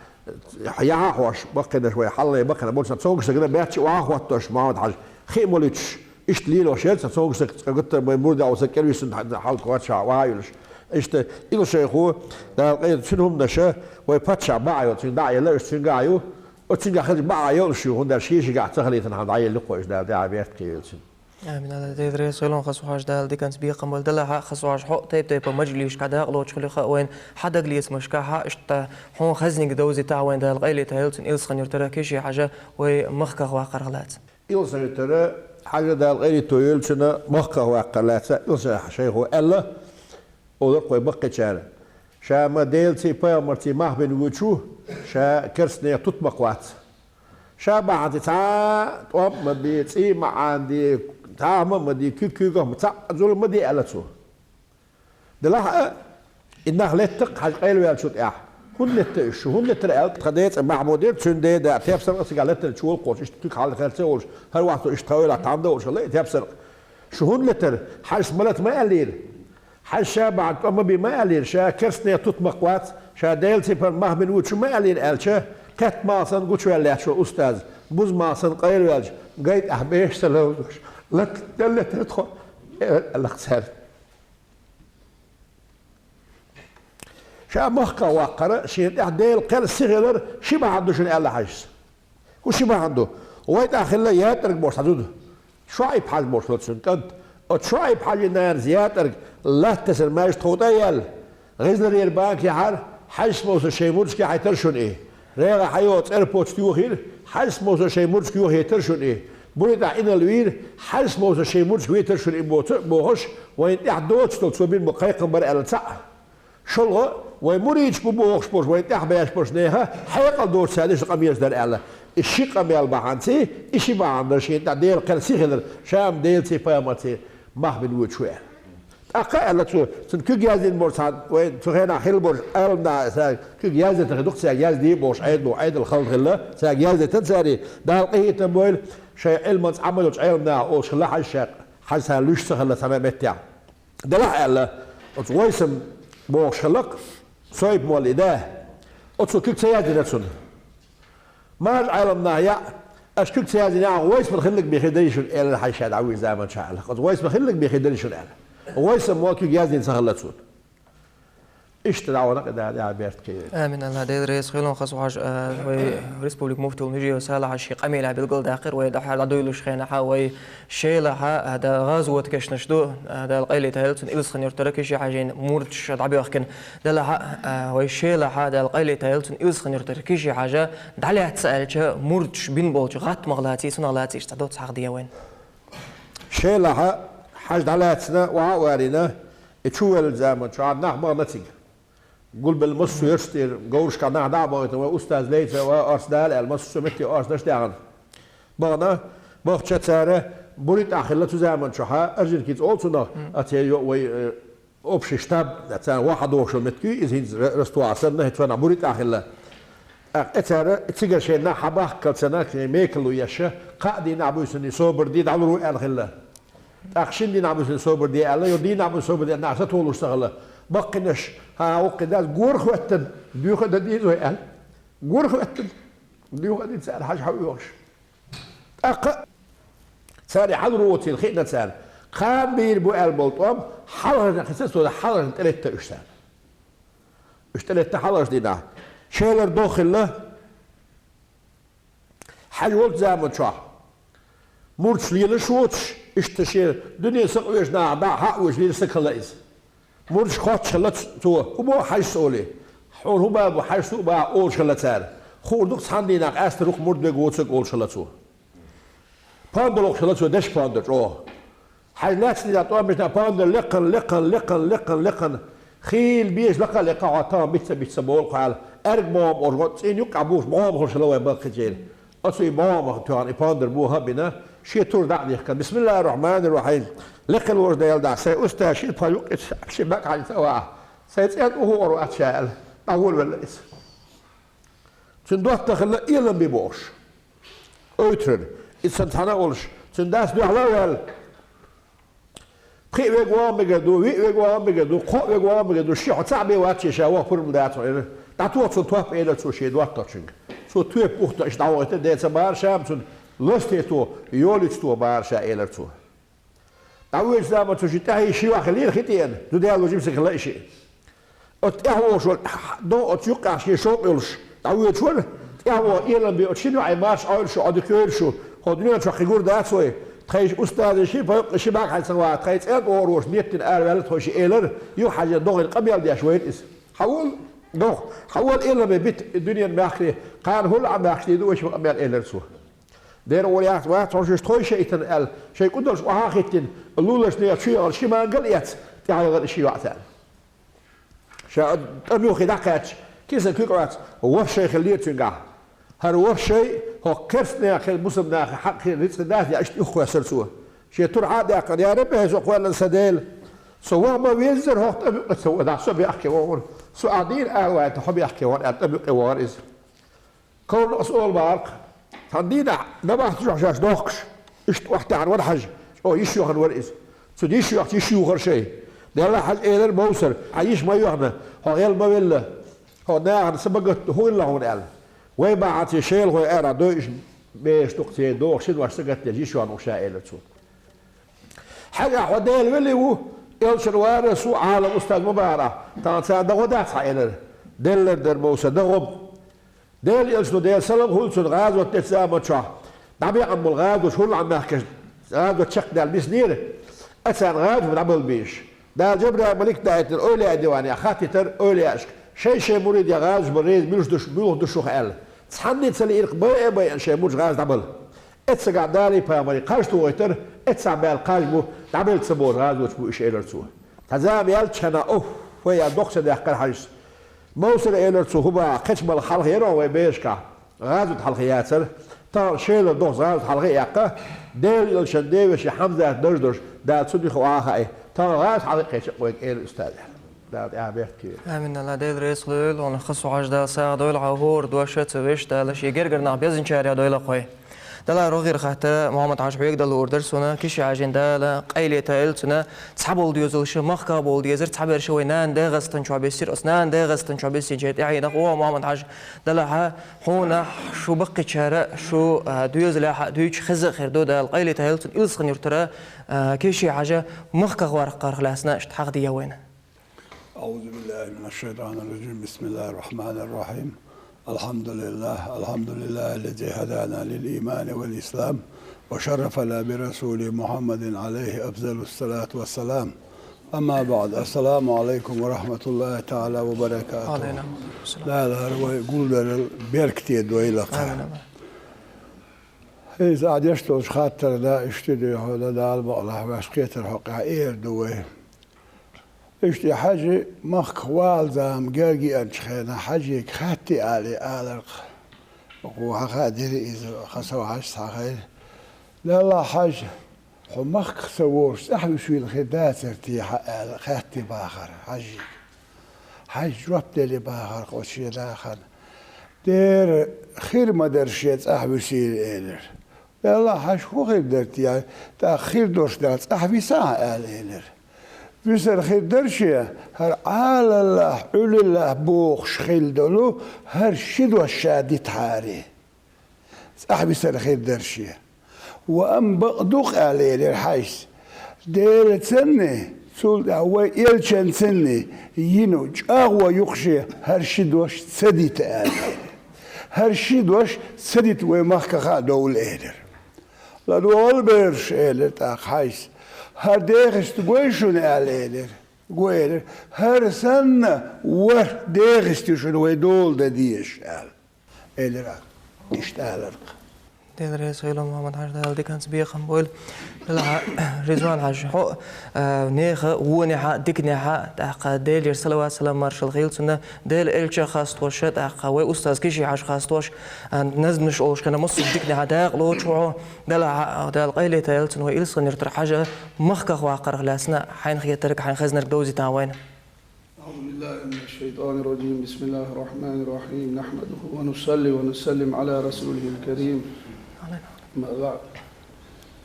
яхьа а хьош, баккхинаш вай хьалхале баккхинахь болчу цомгуш стагана баьчча охьахӀоттош, Мохьмад-Хьаьжа, хи а молуьйтуш, иштта лелош яра цхьа цомгуш стаг, цкъа гуттар а вай мурдалла волу стаг кӀелвисина хьалха кхоччахьа охьа а йолуш. Иштта, и шайхо, Дала къайле цуьнан хӀуманаша, вай паччахь баӀа йолу, цуьнга дӀа а елла, уьш цуьнга а ю. Оцу цуьнгахь хилча бакъ а йолуш ю, хӀунда аьлча шен шигахь ца хилийтина хьан дӀаелла кхо уьш, Дала тӀехь беркате йойла цуьнан. Амин. Алла, Дела реза хуьлда, Хасо-Хьаьжа, Дала диканца бекхам бойла. Делахь а, Хасо-Хьаьжа, хьо тайп-тайпана мажлисашкахь дакъа лоцуш хилча а, вайн хьан дагалецамашкахь а иштта хьуна хазниг довзийтахь вайн, Дала къайле тӀехь йойла цуьнан, Илсхан-Юьртара Киши-Хьаьжа вай махках ваккхарх лаьцна. Илсхан-Юьртара Хьаьжа, Дала къайле тӀехь йойла цуьнан, махках ваккхарх лаьцна, Илсхан-Юьртара шайхо аьлла, олура-кх вай баккхийчара: ша ма Делаций, пайхамарций мах бина воьдуш ву, ша керстанех тутмакх вац. Ша бахьанца цхьа а тӀом а ма бе, цӀий а ма Ӏанаде, тӀама а ма де, куьг-куьйгах а ма, цхьа а зулам ма де, аьлла цо. Делахь а, и нах летта-кх Хьаьжа къайлаваьллачул тӀаьхьа. ХӀунда летта уьш? Шу хӀунда летара аьлла, тхан ден цӀе Махьмуд яра, цуьнан ден да Тепсаркъа, цигахь летара чу волу кхочуш, иштта куьг хьалха херца а волуш, хӀара вахто иштта тхан вейлахь тхьамда а волуш хилла и Тепсаркъа. Шу хӀунда летара? Хьаьжас ма лата ма аьллера. Хьаьжас ша бахьана тӀом ма бе ма аьллера, ша керстанех тутмакх вац, ша Делаций, пайхамарций мах бина воьдуш ву ма аьллера аьлча, кхетта малх санна гучуваьлла лаьтташ волу устаз, бузу малх санна къайлаваьлча, гай тӀехь беш ца ловзош, лат-, лелатара тхо, аьлла-кх цара. Ша махках ваккхар, шена тӀехь Делан кхел сихалар ши бахьана ду шуна, аьлла Хьаьжас. ХӀун ши бахьана ду? Вай тӀехь хилла ЯтӀарг бохуш цхьа зуда. ШоӀип-Хьаьжа бохуш вара цуьнан кӀант. Оцу ШоӀип-Хьаьжин нанас ЯтӀарг латта тесира маьждиг тховда а яьлла, ГӀизларера бан кхиахьара, Хьаьжас-м шайн мурдашка яхьийтара шуна и. РегӀан хьайо цӀерпочта йохийра, Хьаьжас-м шайн мурдашка йохийтара шуна и. Бури тӀехь инарла вийра, Хьаьжас-м шайн мурдашка витара шуна и, боцу а бохуш, вайна тӀехь доцуш долу цо бина бу кхайкхам бара аьлла цхьаъ. ШолгӀа, вай муридаш бу бохуш болуш, вайна тӀехь беш болчу нехан хьекъал доцуш цара дешна къамелаш дара аьлла. И ши къамел бахьанций, и ши бахьана дара шена тӀехь Делан кхел сихалар, ша-м Делаций, пайхамарций мах бина воьдуш ву аьлла. ТӀаккха а аьлла цо, цуьнан куьг яздина болу цхьа, вай цу хенахь хилла болуш Ӏеламнаха, цаьрга куьг яздайтина хир ду-кх цаьрга, язде а бохуш, Ӏедало, Ӏедал хала хилла, цаьрга яздайтина цара, Дала къинхетам бойла, шайн Ӏилманца Ӏамал йолчу Ӏеламнаха олуш хилла Хьаьжас, Хьаьжас луьйш ца хилла цхьана а меттехь. Делахь а аьлла, оцу Вайсам бохуш хилла-кх, Соьп-моллин да, оцо куьг ца яздина цунна. Мажа Ӏеламнаха яӀ, аша куьг ца яздина, Вайсаман хилларг бен хир дарий шуна, элира Хьаьжас ша дӀавуьйчу заманчохь аьлла. Оцу Вайсаман хилларг бен хир дарий шуна аьлла. Вайсам-м куьг яздина ца хилла цунна. Иштта дӀа вахана кхидӀа, дӀа беркате йойла. Амин, Алла, Дела реза хуьлда, Хасо-Хьаьжа, а, вай республикан муфти волу Межиев Салахьа шен къамелехь билгалдаьккхира, вай дӀа-, дӀадуьйлуш хенахь, вай Шелахь а, а, да, гӀазот кешнаш ду, а, Дала къайле тӀехь йойла цунна, Илсхан-Юьртара Киши-Хьаьжин мурдаш дӀабоьхкина. Делахь а, а, вай Шелахь а, Дала къайле тӀехь йойла цунна, Илсхан-Юьртара Киши-Хьаьжа дӀалаьцна аьлча, мурдаш бина болчу гӀаттамах лаций, цунах лаций иштта цхьа доцца хьахаде вайна. Шелахь а Хьаьжа дӀалаьцна, охьа а варийна, и чувеллачу заманчохь нах бахана цига. Гулбелла массо а ярш тӀера, говрашкахь нах дӀа а бахийтина, вай устаз лайца, вай орца дала аьлла, массо а метте орца даш даьхна. Бахана, бахча цара, Бури тӀехь хилла цу заманчохьа, Орджоникидзе олу цунах, а церан йо-, вай, э, общий штаб, царна вахьа дохуш йолу меттиг ю иза, хӀинца ра-, Ростовехь санна, хӀинца вайна Бури тӀехь хилла. ТӀаккха цара, цигара шайн нах хьабахккалцана, шайн мекалло еш, кхаа дийнахь буьйсанна собар де, дӀалур ву аьлла хилла. ТӀаккха шина дийнахь буьйсанна собар де аьлла, йо дийнахь буьйсанна собар де, нах сатохалуш ца хилла. Баккхийнаш, хӀан, вукху дас гора хӀоьттина, доьха а дан деза вай аьлла. Гора хӀоьттина, доьха а дина цара Хьаьжа хьаоьхуш. ТӀаккха цара и хьалур воцийла хиъна цара. Кхана бийр бу аьлла болу тӀом, хьалхарчу дийнахь хица, цо хьалхарчу дийнахь тӀелетта уьш цара. Уьш тӀелетта хьалхарчу дийнахь. Шелара догӀа хилла, Хьаьжа волчу заманчохь мурдаш лелаш воцуш, иштта шен дуьне сакъоьжу нахах дӀа а хьаъ вуьйш лелаш стаг хилла иза. Мурдаш хоттуш хилла цо, хӀун боху Хьаьжас олий? Хьуна хӀун бан бу, Хьаьжас хӀун бан олуш хилла цара. Хуур ду-кх цхьана дийнахь къаьстина руху мурд верг воцург олуш хилла цо. Пондар локхуш хилла цо, дешан пондар чӀогӀа. Хьаьжа лаьцна дийнахь тӀом бечу дийнахь пондар лекхана, лекхана, лекхана, лекхана, лекхана. Хийла безаш лакха а лекха хьо тахана бицца-бицца боху-кх аьлла. Аьрга могӀам олуш, цӀийнан юккъехь бухуш могӀамаш хилла вайн баккхийчеран. Оцу и могӀамах тоьхна и пондар боха а бина, шен тур дӀа а дихкина, бисмиллахӀир-рохьманир-рохьим. Лекха волчу Делан дуьхьа, сайн устаз шен пхьа юккъе шен бакъ хьаьжна ца ваха. Сайн цӀен тӀа ухур вац ша аьлла, дӀаволавелла иза. Цуьнан доттагӀа хилла Ӏелам бе бохуш. Ойтаран. Иза санна цхьана а волуш, цуьнан дас дуьхьал а ваьлла. Пхиъ вега вогӀу мегар ду, виъ вега вогӀу мегар ду, кхоъ вега вогӀу мегар ду, ши хьо цхьаъ бен вац ша, ваха пурба дац хьуна. ДӀатоха цунна топ, элира цо шен доттагӀчуьнга. Цо тоьпа ухтаъаш дӀавахийтира, ден ца бара ша-м цунна, ластийна тоха, йолийча тоха бара ша, элира цо. ДӀавоьдучу заманчохь шен тӀаьхье ши йоӀ хиллера хи тӀена, зуда ял ву жимсиг хилла и шиъ. Оцу тӀаьхьа вогӀуш вара, догӀу оцу юккъехь шен шовкъ йолуш, дӀавоьдуш вара, тӀаьхьа вогӀу Ӏелам бен оцу шина йоӀе марша Ӏойла шу, Ӏодика йойла шу, хӀо дуьнен чохь кхин гур дац вай, тхайн устазийн ши пайхамар ши бӀаьрг хьаьжцӀа ваха, тхайн цӀен тӀа вогӀур волуш меттина араваьлла тхо ши элира, юха хьаьжжина догӀина къамел деш вайра иза. Хьавола, догӀу, хьавола Ӏеламе бита дуьненан мехкарий, кхана хӀуллакх а мехкарий ду, вай ши къамел элира цо. Дера гӀур яхца вац хьуна шуьша тхойша итина аьлла, шайн кӀудалш охьа а хӀиттина, луларчу нехан чу яхана ши мангал а эцна, тӀаьхьа яхана и ши йоӀ царна. Ша тӀам юххе дӀакхаьчча, киса куьг Ӏоьттина, ворхӀ шай хиллера цуьнгахь. ХӀара ворхӀ шай хӀокху керстанехан хилла, мусульманехан хьакъ хилла рицкъ дац, аьлла, иштта юххехь хьоьссура цо. Шен тур хьа а даьккхина, я Рабби, хӀай со кхоьллина сан Дела! Со ваха ма веззара хӀокху тӀам юккъе ца вахана, со бехке вахана. Со ахь дийна ала вайта, хьо бехке вахана, аьлла, тӀам юккъе вахара иза. Ковран а аса олу бахарх. Цхьана дийнахь, набахташкахь шаьш дохкуш, иштта охьатаьӀна вара хьажа, чӀогӀа йиш йохна вара иза. Цуьнан йиш йоьхча, йиш юхара шайн. Делахь, хьажа, элира Мовсара, хьан йиш ма йоьхна, хьо гӀел ма велла, хьо нахана са ма гатта, хӀун хилла хьуна аьлла. Вай бахьанца шелахой ара дойуш бераш ду-кх церан дохуш, ши дош са гатдеш йиш йоьхна ву ша, элира цо. Хьаьга хьо Дела велли ву, элчан варас ву, Ӏалам устаз ма бахара, тахана цара дагӀо дац хьан, элира. Деллар дара Мовсар дагӀо. Делан элчано, Делан салам хуьлда цунна, гӀазот дечу заманчохь дӀабеана болу гӀазоташ, хӀурлаӀан мехкаш гӀазот чекхдаьлла биснера, а царна гӀазот дӀабала безаш. Дала Жабраил малик даийтина эвлаяан диване хаттийтара эвлаяашка, шай-шайн муридех гӀазоташ бала реза муьлш ду шух, муьлха ду шух аьлла. Цхьанне а ца лиира-кх, байа а байина шайн мурдаш гӀазот дӀабала. Эццахь Дала а пайхамаре кхаж тухуьйтура, эццахь баьлла кхаж бу, дӀабелла ца богӀу гӀазоташ бу уьш, элира цо. Цхьа зама яьллачу хенахь, уф, вай а доккха ца даьккхира хьажас. Мовсара, элира цо, хӀун бахьа, кхечу мала хьалха яра вай берашкахь, гӀазот хьалха яцара. Тахана шелара дохуш гӀазот хьалха а яьккха, Делан элчан девешин Хьамзат дарж долуш, Дала цунна юха охьа а хаьий. Тахана гӀазот хьалха а кхечи-кх вайга, элира устаза. Дала тӀаьхьа бехке. Амин, Дала Дела реза хуьлда, хьуна хаза хьожа Дала сагӀа дойла, хьан хӀора дош а ца веш, Дала шен гергара нах безначарех дойла-кх вай. Делахь рогӀера хаттар, Мухьаммад-Хьаьжа, хьоьга дала луур дара суна, Киши-Хьаьжин Дала къайле тайла цунна, цхьаболу доьзалш махкахь болу дезара, цхьаберш вай нана ДегӀастан чохь бисира, оцу нана ДегӀастан чохь бисинчеран тӀаьхьенах, о, Мухьаммад-Хьаьжа, делахь хьуна шу баккхийчара, шу, а, доьзалехь а дуьйцуш хеза а хир ду, Дала къайле тайла цунна, Илсхан-Юьртара, а, Киши-Хьаьжа махкахь ваккхарх лаьцна иштта хьахадехьа вайна. أعوذ بالله من الشيطان الرجيم. بسم الله الرحمن الرحيم. الحمد لله. الحمد لله الذي هدانا للإيمان والإسلام وشرفنا برسول محمد عليه أفضل الصلاة والسلام. أما بعد. السلام عليكم ورحمة الله تعالى وبركاته. Ва Ӏалайкум салам. Дала хӀара вай гулдарал беркате дойла-кх. Амин, амин. Иза ахь деш долчу хаттарна иштта дуьйхьал, Дала бакъалахь, ваьш кхетар хьокъехь эр ду вай. Иштта и Хьаьжа махках вала зама герга еанчу хенахь, Хьаьжига хаьттира аьлла аларх. Вукхо хьан хаьа дира иза, хьан сов Хьаьжас хьан хайра. Делахь, Хьаьжа, хьо махках ца волуш цӀахь висийла хир дацара те хьан аьлла, хаьттира бахара Хьаьжига. Хьаьжас жоп делира бахара оцу шен нахана. Дера, хир ма дара шен цӀахь висийла, элира. Делахь, Хьаьжа, хӀун хир дара те, тӀаккха хир долуш дара, цӀахь висахьа аьлла, элира. Висар хир дара шен, хӀара Ӏалаллахь, Ӏуьллиллахь бохуш хилла долу хӀара ши дош ша дитахьара. ЦӀахь висар хир дара шен. Ва амма бакъ ду-кх аьлла, элира Хьаьжас. Делацанний, цул тӀаьхьа вай элчанцанний йина чӀагӀо ю-кх шен хӀара ши дош ца дита аьлла. ХӀара ши дош ца дита вай махкаха а довла, элира. ЛадогӀал, бераш, элира тӀаккха Хьаьжас. ХӀара дехиста гой шуна аьлла, элира. Гой, элира. ХӀара санна ворхӀ дехиста ю шуна вай дола дан дезаш аьлла. Элира, иштта аларх. Дела реза хуьлда, Мухьаммад-Хьаьжа, Дала диканца бекхам бойла. Делахь, Ризван-Хьаьжа, хьо, а, нехан вонехьа, диканехьа, тӀаккха Делера салават-салам маршалла хуьлда цунна, Делан элча хастхоша, тӀаккха вай устаз Киши-Хьаьжа хастхоша, а, назманаш олуш хилла массо а диканехьа дакъа лоцуш ву хьо. Делахь, Дала къайле тайла цунна, вай Илсхан-Юьртара Хьаьжа махках ваккхарх лаьцна хьайна хетарг, хьайна хезнарг довзийтахьа вайна. أعوذ بالله من الشيطان الرجيم. بسم الله الرحمن الرحيم. نحمده ونصلي ونسلم على رسوله الكريم. أما بعد.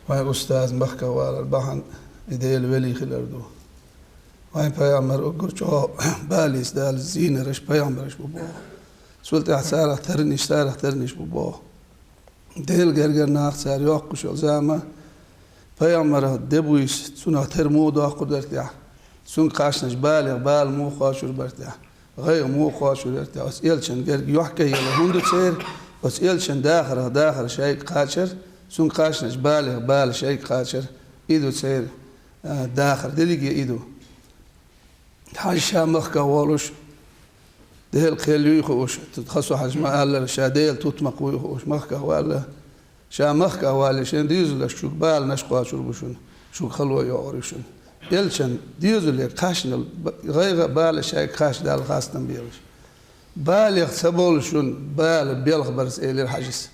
Вайн устаз махках валар бахьан и Делан вели хилар ду. Вайн пайхамар уггар чӀоагӀа балийца Дала зийнараш пайхамараш бу боху. Цул тӀаьхьа царах тарниш, царах тарниш бу боху. Делан гергара нах цара йоккхуш йолу зама, пайхамарах де буйса, цунах тера муха доккхур дара техьа, цуьнга кхаьчначу балех бала муха кхочур бара техьа, гӀайгӀа муха кхочур дара техьа, оцу элчан герга йохка а елла хӀунда церан, оцу элчан дахарах дахар шайга кхачар, цуьнга кхаьчначу балех бала шайга кхачар, и ду церан, а, дахар, дерриге и ду. Хьажа ша махках волуш, Делан кхел юй хууш, Хасо-Хьажа ма-аллара, ша Делан тутмакх вуй хууш, махках валла. Ша махках валле, шен доьзалш чуьнга баланаш кхочур бу шуна, чуьнга хало йогӀур ю шуна. Элчан доьзале кхаьчнал б-, гӀайгӀа а, бала шайга кхачдала хастам белаш. Балех ца бовлу шуна бала белхбарца, элира Хьажас.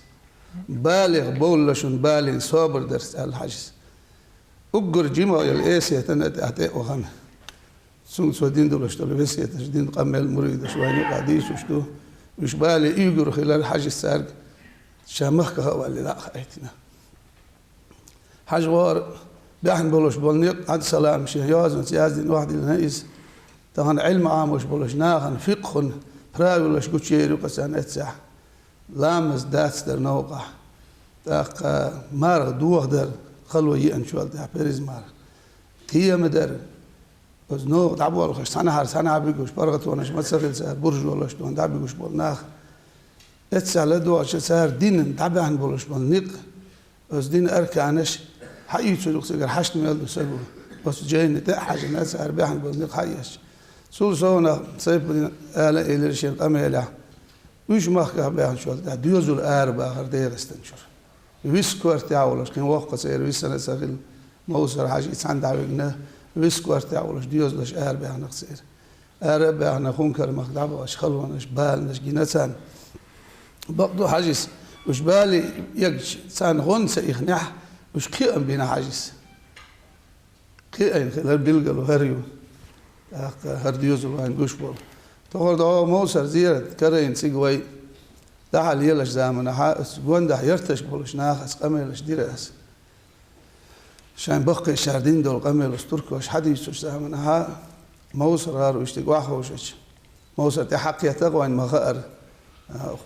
Балех бовлла шуна балин собар дарца, аьлла Хьажас. Уггар жима йолу эсетана тӀехь тӀе а вахана. Цуьнга цо дина долуш долу весеташ, дина къамел муридаш вайна юкъахь дийцуш ду. Уьш бале уьйгур хилар Хьажас цаьрга, ша махках а валле, дӀа а хаийтина. Хьажа гӀора баьхна болуш болу некъ, Ӏабдуссалам шен йозанца яздина охьадиллина иза. Тахана Ӏилма Ӏамош болуш нахана фикъхун правилаш гучуер ю-кх царна эццехь. Ламаз дацдар новкъахь. ТӀаккха марха дохадар, хало еанчул тӀехь перз марха. Кхиамадар. Оцу новкъа дӀаболхуш, цхьанхьара цхьанхьа бигуш, паргӀатонаш ма ца хилла цара, буржолаш дуьйна дӀабигуш болу нах. Эццехь ладогӀучу цара динан дӀабаьхна болуш болу некъ, оцу динан арканаш хьаийцур ю-кх цигара, хьашт мел ду сагу. Оцу жайна тӀе а хьаьжжина, цара баьхна болу некъ хьаэцча. Цул совнах Сайпудин ала а элира шен къамелехь. Уьш махках баьхначул тӀаьхьа доьзал арабахар ДегӀастан чуьра. Виска кортехь волуш, кхин воккха церан висина а ца хилла, Мовсар-Хьаьжа и цхьаьна дӀавигна, виска кортехь волуш доьзалш арабаьхна-кх церан. Ара а баьхна, Хункар-махка дӀабахча халонаш, баланаш гина царна. Бакъду Хьажас, уьш бале эгча, царна гӀо ца ихнехь, уьш кхиам бина Хьажас. Кхиайна хилар билгало хӀара ю. ТӀаккха хӀара доьзал вайна гуш болу. Тохара догӀу Мовсар зерат карайна цига вай дахьа лелаш заманахьа, оцу гондахь ярташка болуш нахаца къамелаш дира аса. Шайн баккхийчара дина долу къамелаш туркоша хьадийцуш заманахьа, Мовсар гӀар уьш дика охьаховшача. Мовсар тӀе хьакхетта а вайн ма хаара.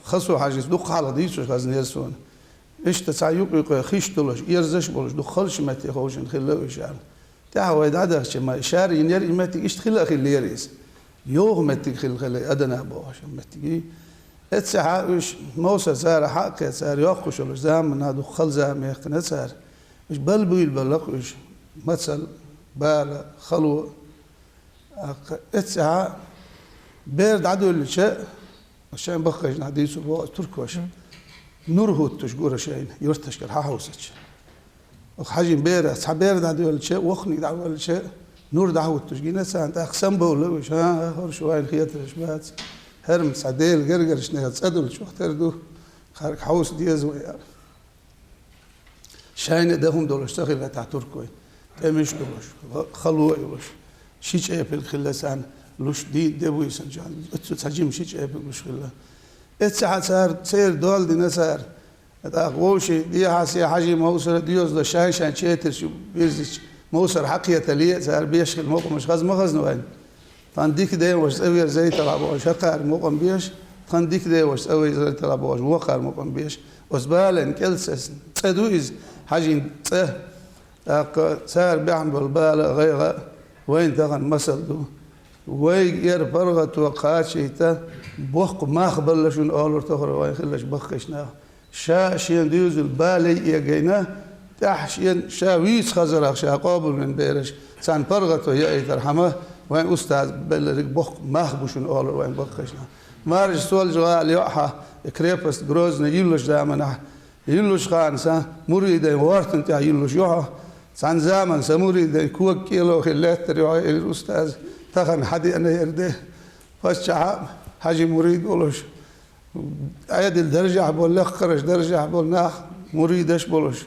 Хасо-Хьаьжас дукха хьалха дийцуш хезнера суна. Иштта цхьа юкъ-юкъе хиш долуш, ирзаш а болуш, дукха халчу метте ховшина хилла уьш аьлла. ТӀаьхьа вай дӀадахча, ма шара йинера и меттиг, иштта хила а хиллера иза. Йовха меттиг хила хилла и Адана бохуш меттиг. Эццехьа уьш Мовсар цара хьакхетта, цара йоккхуш йолуш заманахь дукха хала зама яьккхина цара. Уьш бала буьйлабелла-кх уьш, мацалла, бала, хало. ТӀаккха эццехьа бер дӀадоьллича, шайн баккхийчу наха дийцур боху туркоша. Нур хӀуттуш гура шайна, юьрташкара хьахьовсача. Оха Хьаьжин берах цхьа бер дӀадоьллича, воккханиг дӀавоьллича, нур дӀахӀуттуш гина царна, тӀаккха самабовла уьш, хӀан, хӀара шу вайна хетараш бац. ХӀара-м цхьа Делан гергарчу нехан цӀа долчух тера ду, кхарга хьовса деза вай аьлла. Шайна а дан хӀума долуш ца хилла тӀехь туркой. ТӀемаш а долуш, хало а йолуш. Ши чӀепилг хилла царна луш дийна де буьйсанчохь. Оццу цхьа жима ши чӀепилг луш хилла. Эццехьа цара церан дол дина цара. ТӀаккха вовшийн дехьа-сехьа Хьаьжин, Мовсаран доьзалш шайн-шайн четарш бирзича, Мовсар хьакхетале а цара беш хилла мукъамаш хаза ма хазна вайна. Тхан дика ден ваша цӀа верзайталахь бохуш, хӀокхара мукъам беш, тхан дика ден ваша цӀа верзайталахь бохуш, вокхара мукъам беш. Оцу бален кӀел сесна цӀа ду иза, Хьаьжин цӀа. ТӀаккха цара баьхна болу бала а, гӀайгӀа а вайна тахана масал ду. Вайга эра паргӀато кхачийта, боккха мах балла шуна олура тохара вайн хиллачу баккхийчу наха. Ша а шен доьзал бале а эгайна, тӀаьхьа шен ша вийца хазарах ша къобалвина бераш, царна паргӀато яийтархьама, вайн устаза беллариг боккха мах бу шуна олура вайн баккхийчу наха. Маржа Солжа-ГӀала йоӀ хьан, и крепость Грозный йиллачу заманахь, йиллачу хана сан муридийн гӀортан тӀехь йиллуш ю хьо. Цхьана замана сан муридийн кога кӀело хилла лаьттара ю хьо, элира устаза, тахана хьан деана яра де. Паччахьа а Хьаьжин мурид волуш, Ӏедал даржехь болу, лакхараш даржехь болу нах муридаш а болуш.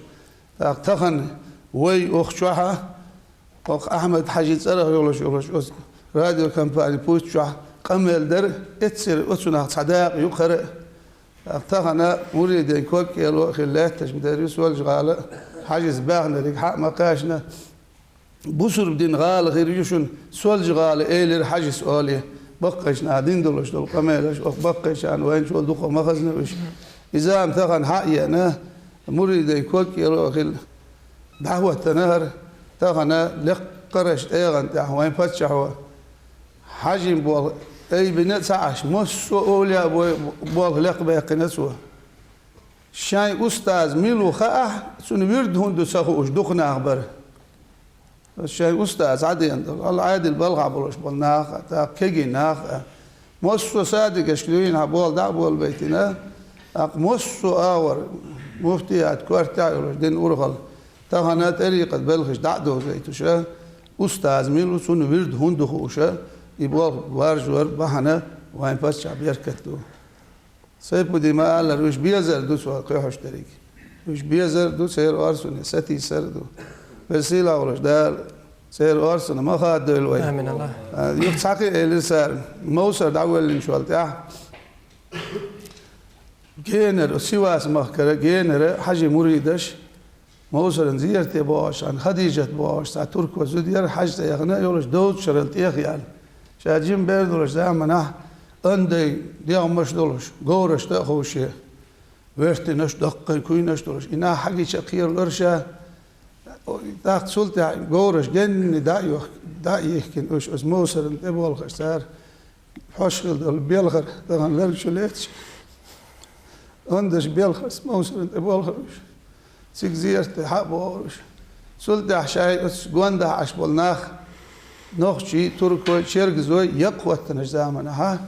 ТӀаккха тахана вай оха чохьа, оха Ахьмад-Хьаьжин цӀарах йолуш, йолуш оцу Радиокомпани «Путь» чохь къамел дара, эццера оцунах цхьа дакъа ю хӀара. Тахана муридийн ког-кӀело а хилла лаьтташ ма дара ю Соьлжа-ГӀала, Хьажис баьхнариг хьа а ма кхаьчна. Бусурба дин гӀала хир ю шуна Соьлжа-ГӀала, элира Хьажис олий. Баккхийчара дина долуш долу къамелаш, оха баккхийчарна вайна чул дукха ма хазна уьш. Иза-м тахана хьа а еана, муридийн ког-кӀело а хилла, дӀахӀоттана хӀара. Тахана лекхараш тӀегӀан тӀехь вайн паччахьо Хьажин болх айбина а ца Ӏаш, массо а овлияъ бой-, болх лекхабаьккхина цо. Шайн устаз мила ву хаахь, цуьнан вирд хӀунда ду ца хууш дукха нах бара. Шайн устаз Ӏадина долу, Ӏадил балхахь болуш болу нах а, тӀаккха кегий нах а. Массо а садигашка дуьйна хьан болу дӀа а болабайтина, тӀаккха массо а агӀор муфтият коьрта тӀехь а йолуш дина урхалла. Тахана тӀарикъат белхаш дӀа а довзуьйтуша, устаз мила ву, цунна вирд хӀунда ду хууша, и болх баржор бахьана вайн паччахь беркат ду. Сайпудин ма-аллара, уьш безар ду цо кхоьхьуш дерриг. Уьш безар ду, церан орцане сатийсар а ду. Веза-сийлахь волуш Дала церан орцане ма хададойла вай. Амин, Аллах. А, юха цхьа кхин а элира цара, Мовсар дӀавоьллинчул тӀаьхьа Генара, Сивас-махкара генара Хьажин муридаш, Мовсаран зерате богӀуш, цхьана Хадижат бохуш цхьа турко зуда яра, Хьажа цӀе яхана йолуш, довзачарал тӀехъяьлла. Ша жима бер долуш заманахь, андай дегӀмаш долуш, говрашна а ховше, вертинаш, даккхий куйнаш долуш, и нах хьагича кхералора ша. ТӀаккха цул тӀаьхьа говраш генна дӀа а йох-, дӀа а йихкина уьш, оцу Мовсарна тӀеболхуш цара. Хьош хила долу белхар тахана ларг чу леташ, ондаш белхарца Мовсарна тӀе болхур уьш. Цига зерате хьа а бохур уьш. Цул тӀаьхьа шайн оцу гондахь Ӏаш болу нах, нохчий, туркой, чергазой яккха хӀоттанаш заманахьа,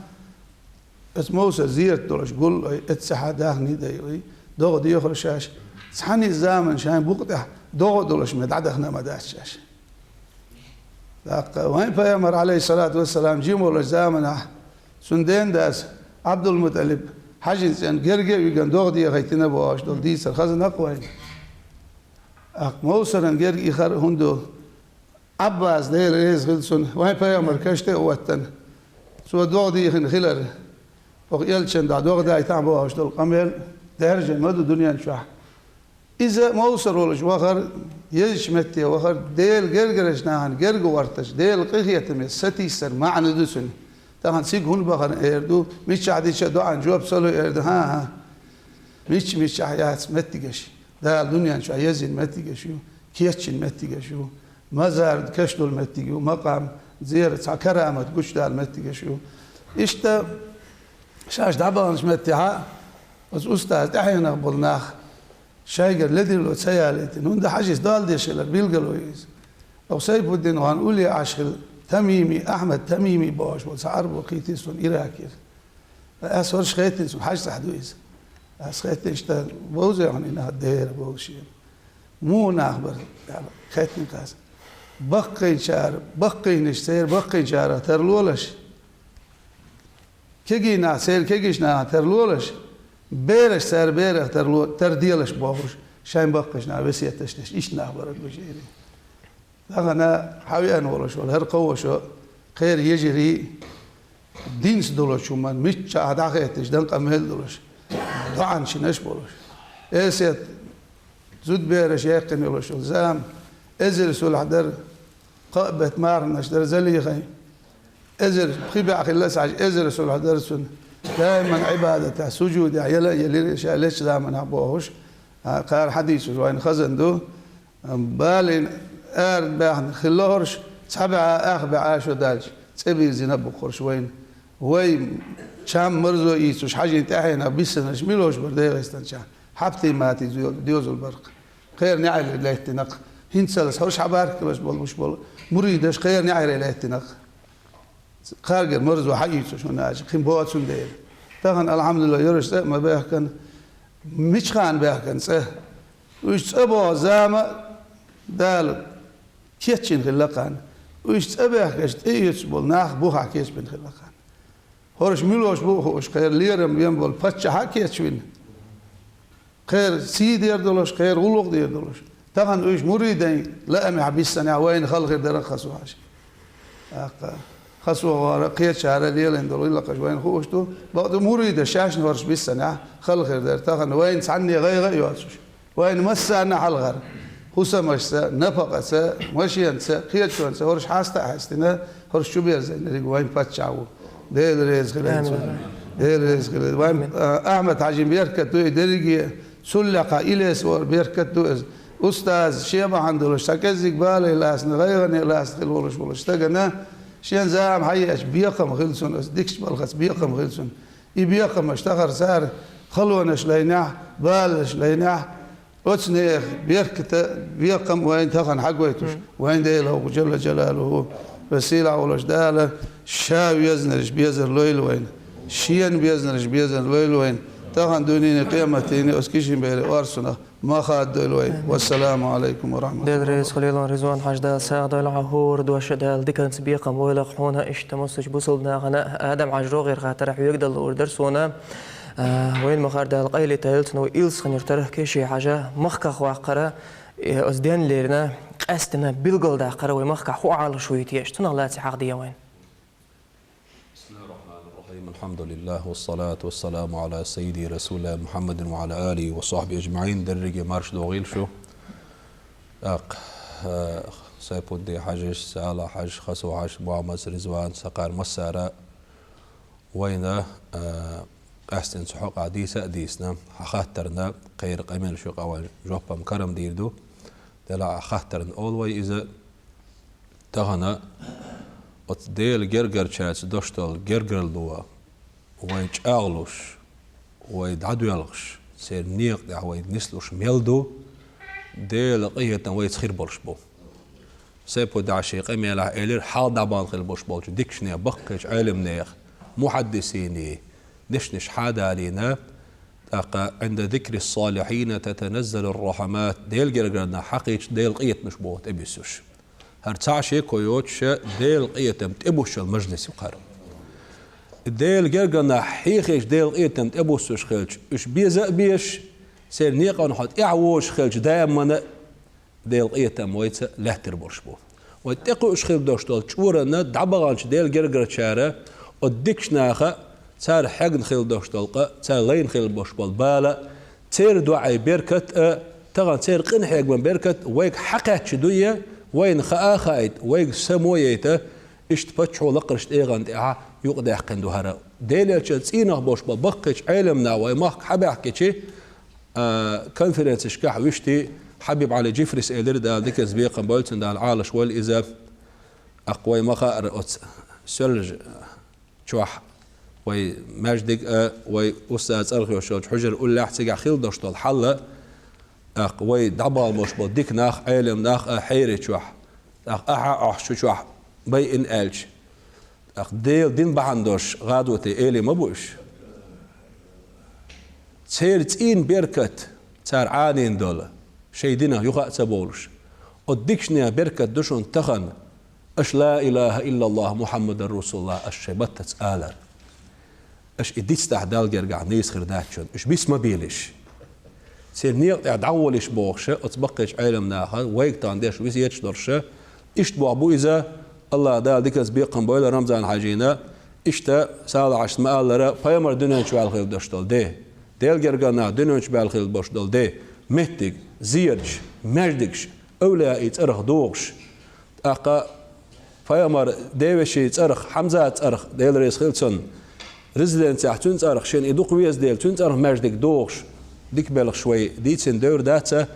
оцу Мовсар зерат долуш гуллой, эццахьа даьхний дайой, догӀа дехура шаьш. Цхьана иза заман шайн букъа тӀехь догӀа долуш ме дӀадахана ма дац шаьш. ТӀаккха вайн пайхамар, Ӏалайхиссалату вассалам, жима волуш заманахь, цуьнан ден дас Ӏабдулмуталиб Хьажин цӀенна герга а виган догӀа дехайтина бохуш долу дийцар хаза накъа вайна. ТӀаккха Мовсаран герга и хар а хӀунда ду? Ӏаббас, Дела реза хила цунна, вайн пайхамар каш тӀе а хӀоттана, цо догӀа дийхина хилар, оха элчан дӀа догӀа дайтахьа бохуш долу къамел даьржина ма ду дуьнен чохь. Иза Мовсар волуш вахар, езачу метте вахар, Делан гергарчу нахана герга гӀорташ, Делан къинхетаме сатийсар маьӀна ду цуьнан. Тахана цига хӀунда бахана эр ду, миччахь дича а доӀан жоп ца луй эр ду, хӀан-хӀа. Мичча-миччахь яц меттигаш. Дала дуьнен чохь езйина меттигаш ю, кечйина меттигаш ю. Мазар кешдолу меттиг ю, макъам, зерат, цхьа карамат гучудала меттигаш ю. Иштта шаьш дӀабаханчу меттехьа, оцу устаза тӀаьхьенах болу нах, шайгара ледарло ца ялийтина, хӀунда Хьажис дала деш хилар билгало иза. Оха Сайпуддин гӀон улле Ӏаш хилла Тамими, Ахьмад Тамими бохуш болу цхьа Ӏарбо кхийтира суна Иракера. Ас хӀорш хеттина суна, Хьажа цӀахь ду иза. Ас хеттина иштта, бовзий хьуна и нах, дера бовзу шена. Муха нах бара, аьлла, хеттина ас. Баккхийчара, баккхийнаш церан баккхийчарах тарлолаш. Кегий нах церан кегийчу нахах тарлолаш, бераш цара берах тарло-, тарделаш бохуш, шайн баккхийчу наха весеташ деш, иштта нах бара гучуйри. Тахана хьан веана волуш вара хӀара кховшо, кхеран йижарий, динца долуш хӀуманна миччахьа дӀахетташ, дан къамел долуш, доӀанчинаш болуш. Эсет зудбераш яьккхина йолуш йолу зама, эзар сулахь дара, кхаа бетта марханаш дара Залихайн. Эзар, пхи бӀе хилла ца Ӏаш, эзар сулахь дара цунна. Даиман Ӏибадатехь, сужудехь яла а елира ша лечу заманахь бохуш, а, кхара хьадийсаш вайна хазан ду. Балин арабаьхна хилла хӀорш, цхьа бӀе, ах бӀе Ӏашо даьлча, цӀе бирзина а бу хӀорш вайна. Вай чам марзо ийцуш, Хьажин тӀаьхьенах биссинарш мила йолуш бара ДегӀастанчохь? Хьаптий-матий доьзал бара-кх. Кхеран неӀаре лаьттина-кх. ХӀинцалц хӀорш хьабаркалаш болуш болу муридаш кхеран неӀаре лаьттина-кх. Кхаргара марзо хьаийцуш хӀуна аьлча, кхин боцун дела. Тахана, алхьамдулиллахӀ, йораш цӀа а ма баьхкан, мичхана баьхкан цӀа. Уьш цӀа боху зама а Дала кечйина хилла кхарна. Уьш цӀа баьхкаш тӀеоьцуш болу нах бухахь кечбина хилла кхарна. ХӀорш мила йолуш бу а хууш, кхеран лерам бен болу паччахьа а кечвина. Кхеран сий дер долуш, кхеран гӀуллакх дер долуш. Тахана уьш муридийн лаамехь биссанехь вайна хала хир дара-кх хаза вахьаш. ТӀаккха КхасогӀара, кхечара лелийна долу гӀиллакхаш вайна хууш ду. Бакъду муридаш шаьшна хӀорш биссанехь, хала хир дара. Тахана вайна цхьанне гӀайгӀа а йоцуш, вайна массарна хьалхара хӀусамашца, напакъаца, машенаца, кхечунца хӀорш хьаста а хьаьстина, хӀорш чуберзийнарг вайн паччахь ву. Дела реза хила цунна. Дела реза хила. Вайн, а, Ахьмад-Хьаьжин беркат ду и дерриге, цул лаьхьа Илесов-ра беркат ду иза. Устаз шен бахьана долуш, цхьа кӀеззиг бале лаьцна, гӀайгӀане лаьцна хила волуш волу стагана, шен зама хьаеача бекхам хила цунна, аса дикачу балхаца бекхам хила цунна. И бекхамаш тахара цара халонаш лайнехь, баланаш лайнехь, оцу нехан берката, бекхам вайна тахана хьагойтуш, вайн Дела хӀокху Джалла Джалалуху, ва сийлахь волуш Дала, ша везнарш безар лойла вайна, шена везнарш безар лойла вайна, тахана дуьненан, къематдийнан оцу кишин берийн орцунах ма хаддойла вай. Амин. Вассаламу алайкум ва рахматуллахи. Дела реза хуьлийла, Ризван-Хьаьжа, Дала сагӀа дойла хьан хӀора дош, Дала диканца бекхам бойла хьуна, иштта массачу бусалба нахана. Адам-Хьаьжа, рогӀера хаттар хьоьга дала луур дара суна. А, вайна ма-хиллара, Дала къайле тайлац, но Илсхан-Юьртара Кеши-Хьаьжа махках ваккхара, э, оцу денна лерина, къаьстина билгалдаккхара вай махкахь хӀун Ӏалашо ю теша, цунах лаьцна хьахаде вайна. بسم الله الرحمن الرحيم. الحمد لله والصلاة والسلام على سيدي رسول الله محمد وعلى آله وصحبه أجمعين. Дерриге марша догӀийла шу. ТӀаккха, э, Сайпудди-Хьаьжас, Сала-Хьаьжа, Хасо-Хьаьжа, Мухьаммад, Ризван, сакхара массара вайна, э, къаьстина цу хьокъехь дийца а дийцина, хьан хаттарна кхеран къамелаш юкъа вайн жоп-м карам дийр ду. Делахь а хаттарна олу вай иза. Тахана оцу Делан гергарчаьрца дош долу гергарло вай чӀагӀлуш, вай дӀадоьлхуш, церан некъа тӀехь вай нислуш мел ду, Делан къинхетам вайца хир болуш бу. Сайпудди-Хьаьжа шен къамелехь элира, хьал дӀабахана хила болуш болчу дикачу нехан, баккхийчу Ӏеламнехан, мухьаддисийн дешнаш хьадалийна, тӀаккха: «عند ذكر الصالحين تتنزل الرحمات», Делан гергара нах хьакхийча, Делан къинхетамаш боху тӀебуьссуш. ХӀара цхьа а шеко йоцуша Делан къинхетам тӀебуссучу мажлис ю хӀара. Делан гергара нах хьийхийча, Делан къинхетам тӀебуссуш хилча, уьш беза а безаш, церан некъана хьо тӀаьхьа вожуш хилча, даимана Делан къинхетам вайца лаьттар болуш бу. Вай тӀекхуьуш хила долуш долу чкъурана дӀабаханчу Делан гергарчара, оцу дикачу наха, цара хьегна хила долуш долу къа, цара лайна хила болуш болу бала, церан доӀийн беркат а, тахана церан къинхьегаман беркат а вайга хьакхаьчна дуй, вайна хаа а хаийта, вайга само а яйта, иштта паччахьо лакхарчу тӀегӀан тӀехьа юкъадаьккхина ду хӀара. Делан элчанан цӀийнах болуш болу баккхийчу Ӏеламнаха вай махка хьабаьхкичи, а, конференцешкахь вуьшта Хьабиб Ӏали Джифрис элира, Дала диканца бекхам бойла цунна, Дала Ӏалашвойла иза. ТӀаккха вай ма-хаъара оцу Соьлжа чохь вай маьждиг а, вай устаз цӀарах йолуш йолчу хьуьжар уллехь, цигахь хила долуш долу хьал а, тӀаккха вай дӀабахана болуш болу дика нах, Ӏеламнах а хьерий чохь, тӀаккха ахьа а Ӏохьуш чу чохь байина аьлча, тӀаккха Делан дин бахьана долуш гӀазоте элий ма бу уьш. Церан цӀийнан беркат, цара Ӏанийна долу, шайн динах юха а ца бовлуш. Оцу дикачу нехан беркат ду шуна тахана, аша «Ла илаха иллаллахӀ Мухьаммадан расулуллахӀ» аша шайн маттаца алар. Аша и дицдахь Далла гергахь нийса хир дац шуна, уьш биса ма бийлаш. Церан некъа тӀехь дӀагӀолийша бохуша, оцу баккхийчу Ӏеламнаха вайга тахана деш весеташ долуша, иштта боху бу иза, АллахӀ Дала диканца бекхам бойла Рамзан-Хьаьжина, иштта Сала-Хьаьжас ма-аллара, пайхамар дуьнен чу ваьлла хила долуш долу де, Делан гергара нах дуьнен чу баьлла хила болуш долу де, меттиг, зераш, маьждигаш, эвлаяийн цӀарах дохуш, тӀаккха пайхамар девешин цӀарах, Хьамзат цӀарах, Дела реза хила цунна, резиденцехь цуьнан цӀарах, шена и дукха веза дела, цуьнан цӀарах маьждиг дохуш, дика белхаш вай дийцина девр дац а,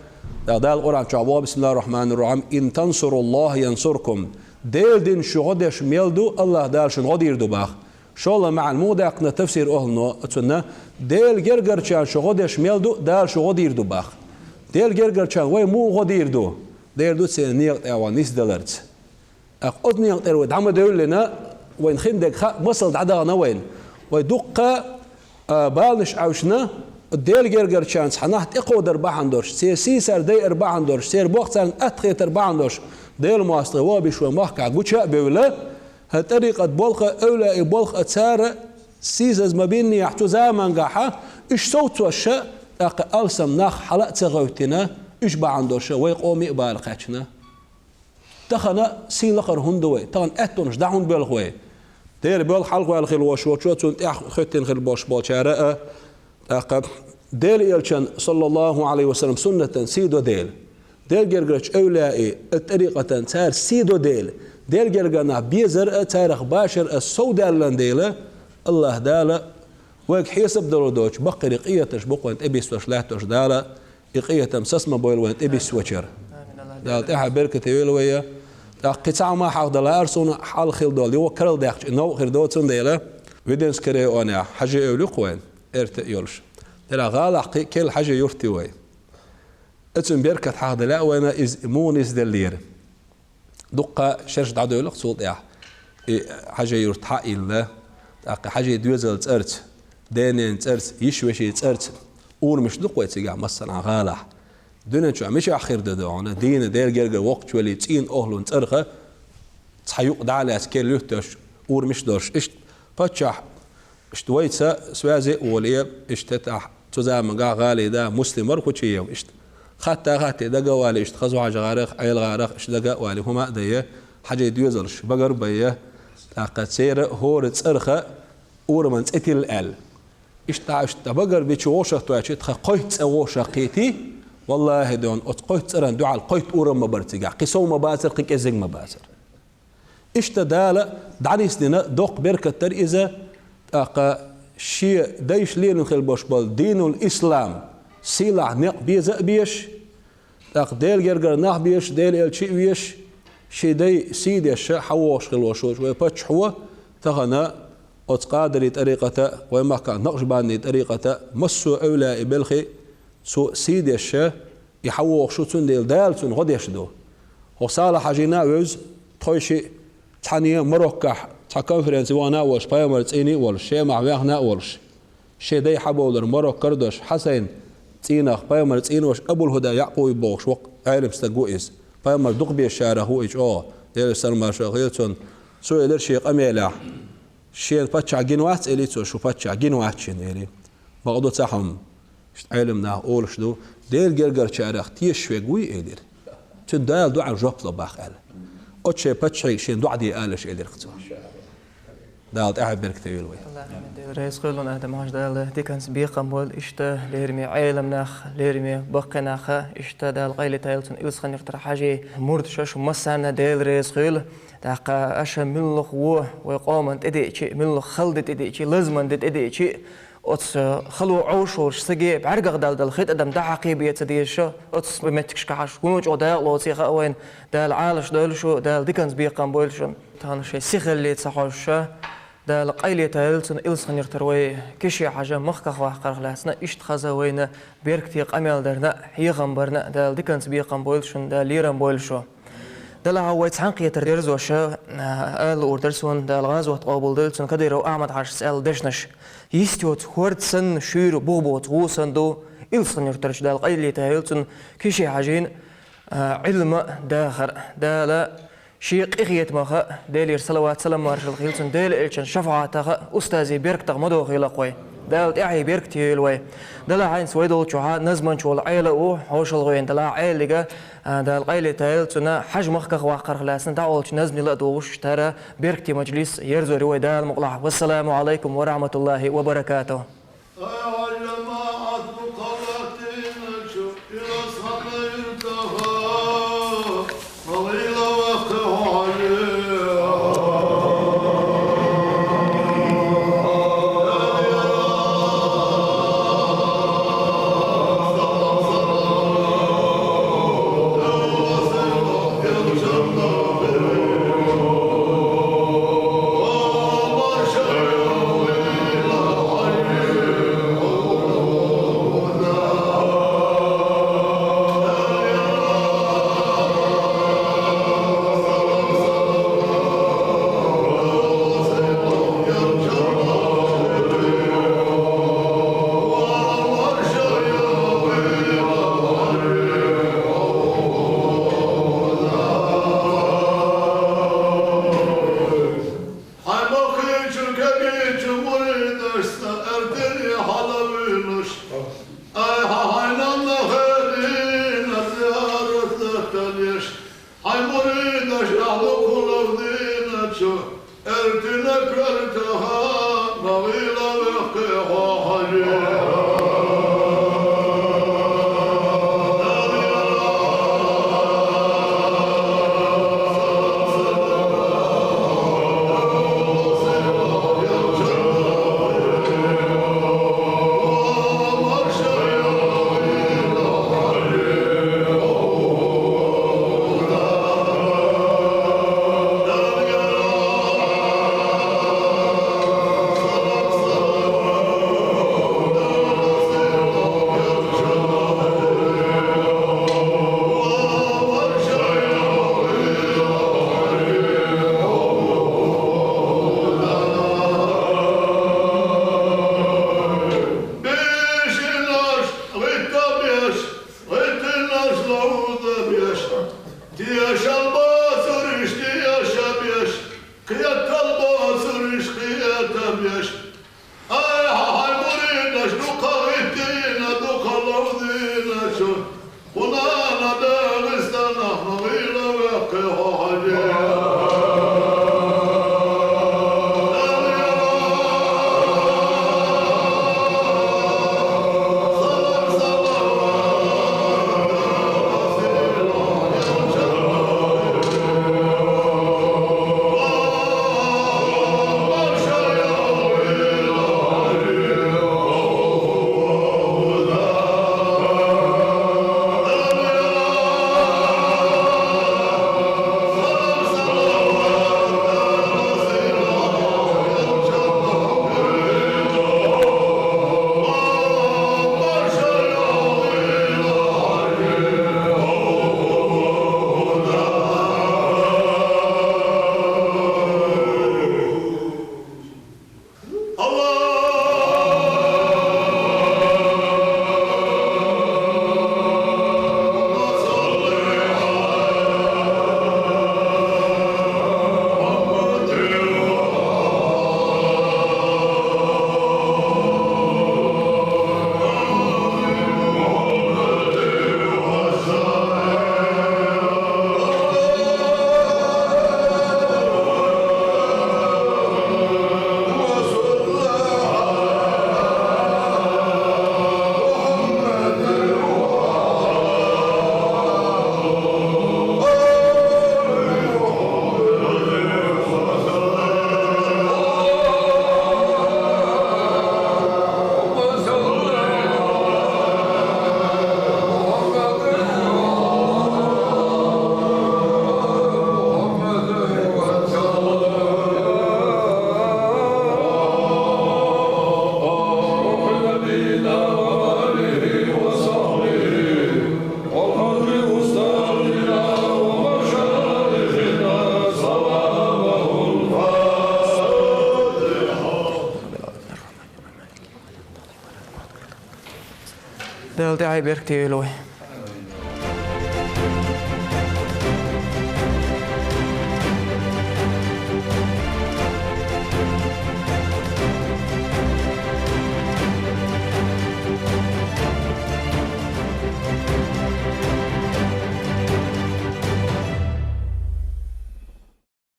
тӀаккха Дала Къуръан чохь боху: «БисмиллахӀир-рахьманир-рахьим. Ин тансуруллахӀа янсуркум». Делан дин шу гӀо деш мел ду, АллахӀ Дала шуна гӀо дийр ду боху. ШолгӀа маьӀна муха даьккхина тафсир ахӀлуно оцунна: Делан гергарчарна шу гӀо деш мел ду, Дала шу гӀо дийр ду боху. Делан гергарчарна вай муха гӀо дийр ду? Дер ду церан некъа тӀехь вай нисдаларца. ТӀаккха оцу некъа тӀера вай дӀа ма девллина, вайна хин дерг хаа, масал дӀадахана вайна. Вай дуккха, а, баланаш Ӏаьвшина, Делан гергарчарна цхьа нах тӀекховдар бахьана долуш, церан сийсар дайар бахьана долуш, церан боху царна атта хетар бахьана долуш, Делан мостагӀий ваха беш вай махкахь гуча а бевлла, хӀара тӀарикъат болх а, эвлаяийн болх а цара сийсаза ма биннехь цу замангахьа, уьш совцоша, тӀаккха алсам нах хьала а ца гӀевттина, уьш бахьана долуша вай къоме а бала кхаьчна. Тахана сий лакхара хӀунда вай, тахана аьттонаш дӀа хӀунда боьлху вай? Дела боьлху хьалхаваьлла хила волуш волчо, цунна тӀаьхьа хоьттина хила болуш болчара а, тӀаккха Делан Элчан, саллаллаху Ӏалайхи ва саллам, суннатан сий до Дела. Делан гергарчу эвлаяийн, тӀарикъатан цара сий до Дела. Делан гергара нах безар а, царах башар а совдаьллан Дела, АллахӀ Дала вайга хьесап дало доцчу баккхий къинхетамаш бакъонна тӀебиссош латтош Дала, и къинхетам саца ма бойла вайн тӀебиссочара. Дала тӀаьхьа беркате йойла вай. ТӀаккха кхин цхьа хӀума хьахдала ара суна хьалха хила долу, йо, карладаьккхича, и новкъа хир доцун дела, Веденский районехь хьажий эвла ю-кх вайн, эрта а йолуш. Делахь гӀалахь кхин а керла хьажий юрт ю вай. Оцун беркат хьахдала а вайна иза муха нисделлера. Дуккха шераш дӀадевлла-кх цул тӀаьхьа. И хьажий юрт хьа а йилла, тӀаккха хьажий доьзал цӀарца, денен цӀарца, йиш-вешин цӀарца урамаш ду-кх вай цигахь массанхьа гӀалахь. Дуьнен чохь мичахь хир ду хьуна, дийна Делан гергара воккхачу велий цӀийнан охлун цӀарах цхьа юкъ дӀа а лаьцна керла юьрташ, урамаш а долуш, иштта паччахь, иштта вайца связе а волий, иштта тӀаккха цу заманахь гӀалин да Муслим вара Хучиев, иштта хатта а хаттий дага а валий, иштта хаза-хьажа-гӀарах, Ӏела-гӀарах, иштта дага а валий, хӀума а дайа, хьажий доьзалш багар а байа, тӀаккха церан хӀора цӀарах ураман цӀе тилла аьлла. Иштта, иштта багар бича вовшахтоьхча, тхан кхойтта цӀа вовшахкхийтий, валлахӀи, дона, оцу кхойтта цӀаран дуьхьал кхойтта урам ма бара цигахь, кхин сов ма бацара, кхин кӀезиг ма бацара. Иштта Дала дӀанисдина доккха беркат дара иза, тӀаккха шен дайша лелийна хила болуш болу динул ислам сийлахь некъ беза а безаш, тӀаккха Делан гергара нах безаш, Делан элча а везаш, шен дай сий деш хьавогӀуш хила волуш волчу вай паччахьо тахана оцу Къадарий тӀарикъата, вай махкахь Накъшбандий тӀарикъата, массо а эвлаяийн белхи цо сий деш, и хьавогӀуш ву, цундела Дала цунна гӀо деш ду. ХӀокху Салахь-хьаьжина а вевза, тхойшиъ цхьаьна Мароккохь цхьа конференци вахана а волуш, пайхамар цӀийний а волуш, Шемахь ваьхна а волуш, шен дай хьабовлар Мароккара а долуш, Хьасайн цӀийнах пайхамар цӀийнаш Абул-ХӀуда Якъуби бохуш воккха Ӏелам стаг ву иза. Пайхамар дукхабезачарах ву и чӀогӀа, Делера салам-маршалла хуьлда цунна. Цо элира шен къамелехь: «Шена паччахь гина вац», — элира цо, — «шу паччахь гина вац шена», — элира. Бакъду цхьа хӀума. Иштта Ӏелам наха олуш ду, Делан гергарчарах тешаш верг вуй, элира. Цуьнан Дала доӀан жоп ло бах аьлла. Оцу шайн паччахье шен доӀа де алаш, элира цо. Дала тӀаьхьа беркате йойла вай. Аллахьумма, Дела реза хуьлда, Адам-Хьаьжа, Дала диканца бекхам бойла, иштта лераме Ӏелам нах, лераме баккхий нах, иштта Дала къайле тайлацун Илсхан-Юьртара Хьаьжин мурд шаьш массарна Дела реза хуьлда. ТӀаккха аша муьлхха вон вай къоман тӀедеъча, муьлхха хала де тӀедеъча, лазаман де тӀедеъча, оцу хало Ӏовш волуш саге бӀаьргах далдала хи тӀадам дӀахьакхий бен ца дезаш, оцу меттигашкахь аша хӀун чӀогӀа дакъалоций хаьа вайна, Дала Ӏалаш дойла шу, Дала диканца бекхам бойла шуна. Тахана шайн сихалле ца хьожуш, Дала къайле тайлацун Илсхан-Юьртара вай Киши-Хьаьжа махках ваккхарх лаьцна, иштта хаза вайна беркате къамел дарна, хьехам барна, Дала диканца бекхам бойла шуна, Дала лерам бойла шу. Делахь вай цхьаьнакхетар дерзош, а, ала луур дара суна, Дала гӀазот къобалдойла цуьнан, Кадыров Ахьмад-Хьаьжас аьлла дешнаш. Йист йоцу хӀорд санна, шуьйра бух боцу гӀу санна ду, Илсхан-Юьртарчу, Дала къайле тайойла цунна, Киши-Хьаьжин, а, Ӏилма а, дахар а. Дала шен къинхетамах а, Делера салават-салам-маршалла хуьлда цунна, Делан элчан шафаӀатах а, устазийн беркатах ма дохийла-кх вай. Дала тӀаьхье беркате йойла вай. Делахь хӀинца вай долчохь назманча волу Ӏела а ву, хьошалгӀа веана делахь Ӏелига, а, Дала къайле тайойла цунна, Хьаьжа махках ваккхарх лаьцна дӀаолчу назмила а догӀуш, тара беркате мажлис ерзор ю вай Дала мукъалахь. Вассаламу Ӏалайкум ва рахьматуллахӀи ва баракатухӀ. Ай, бэрхэ, тиигээл.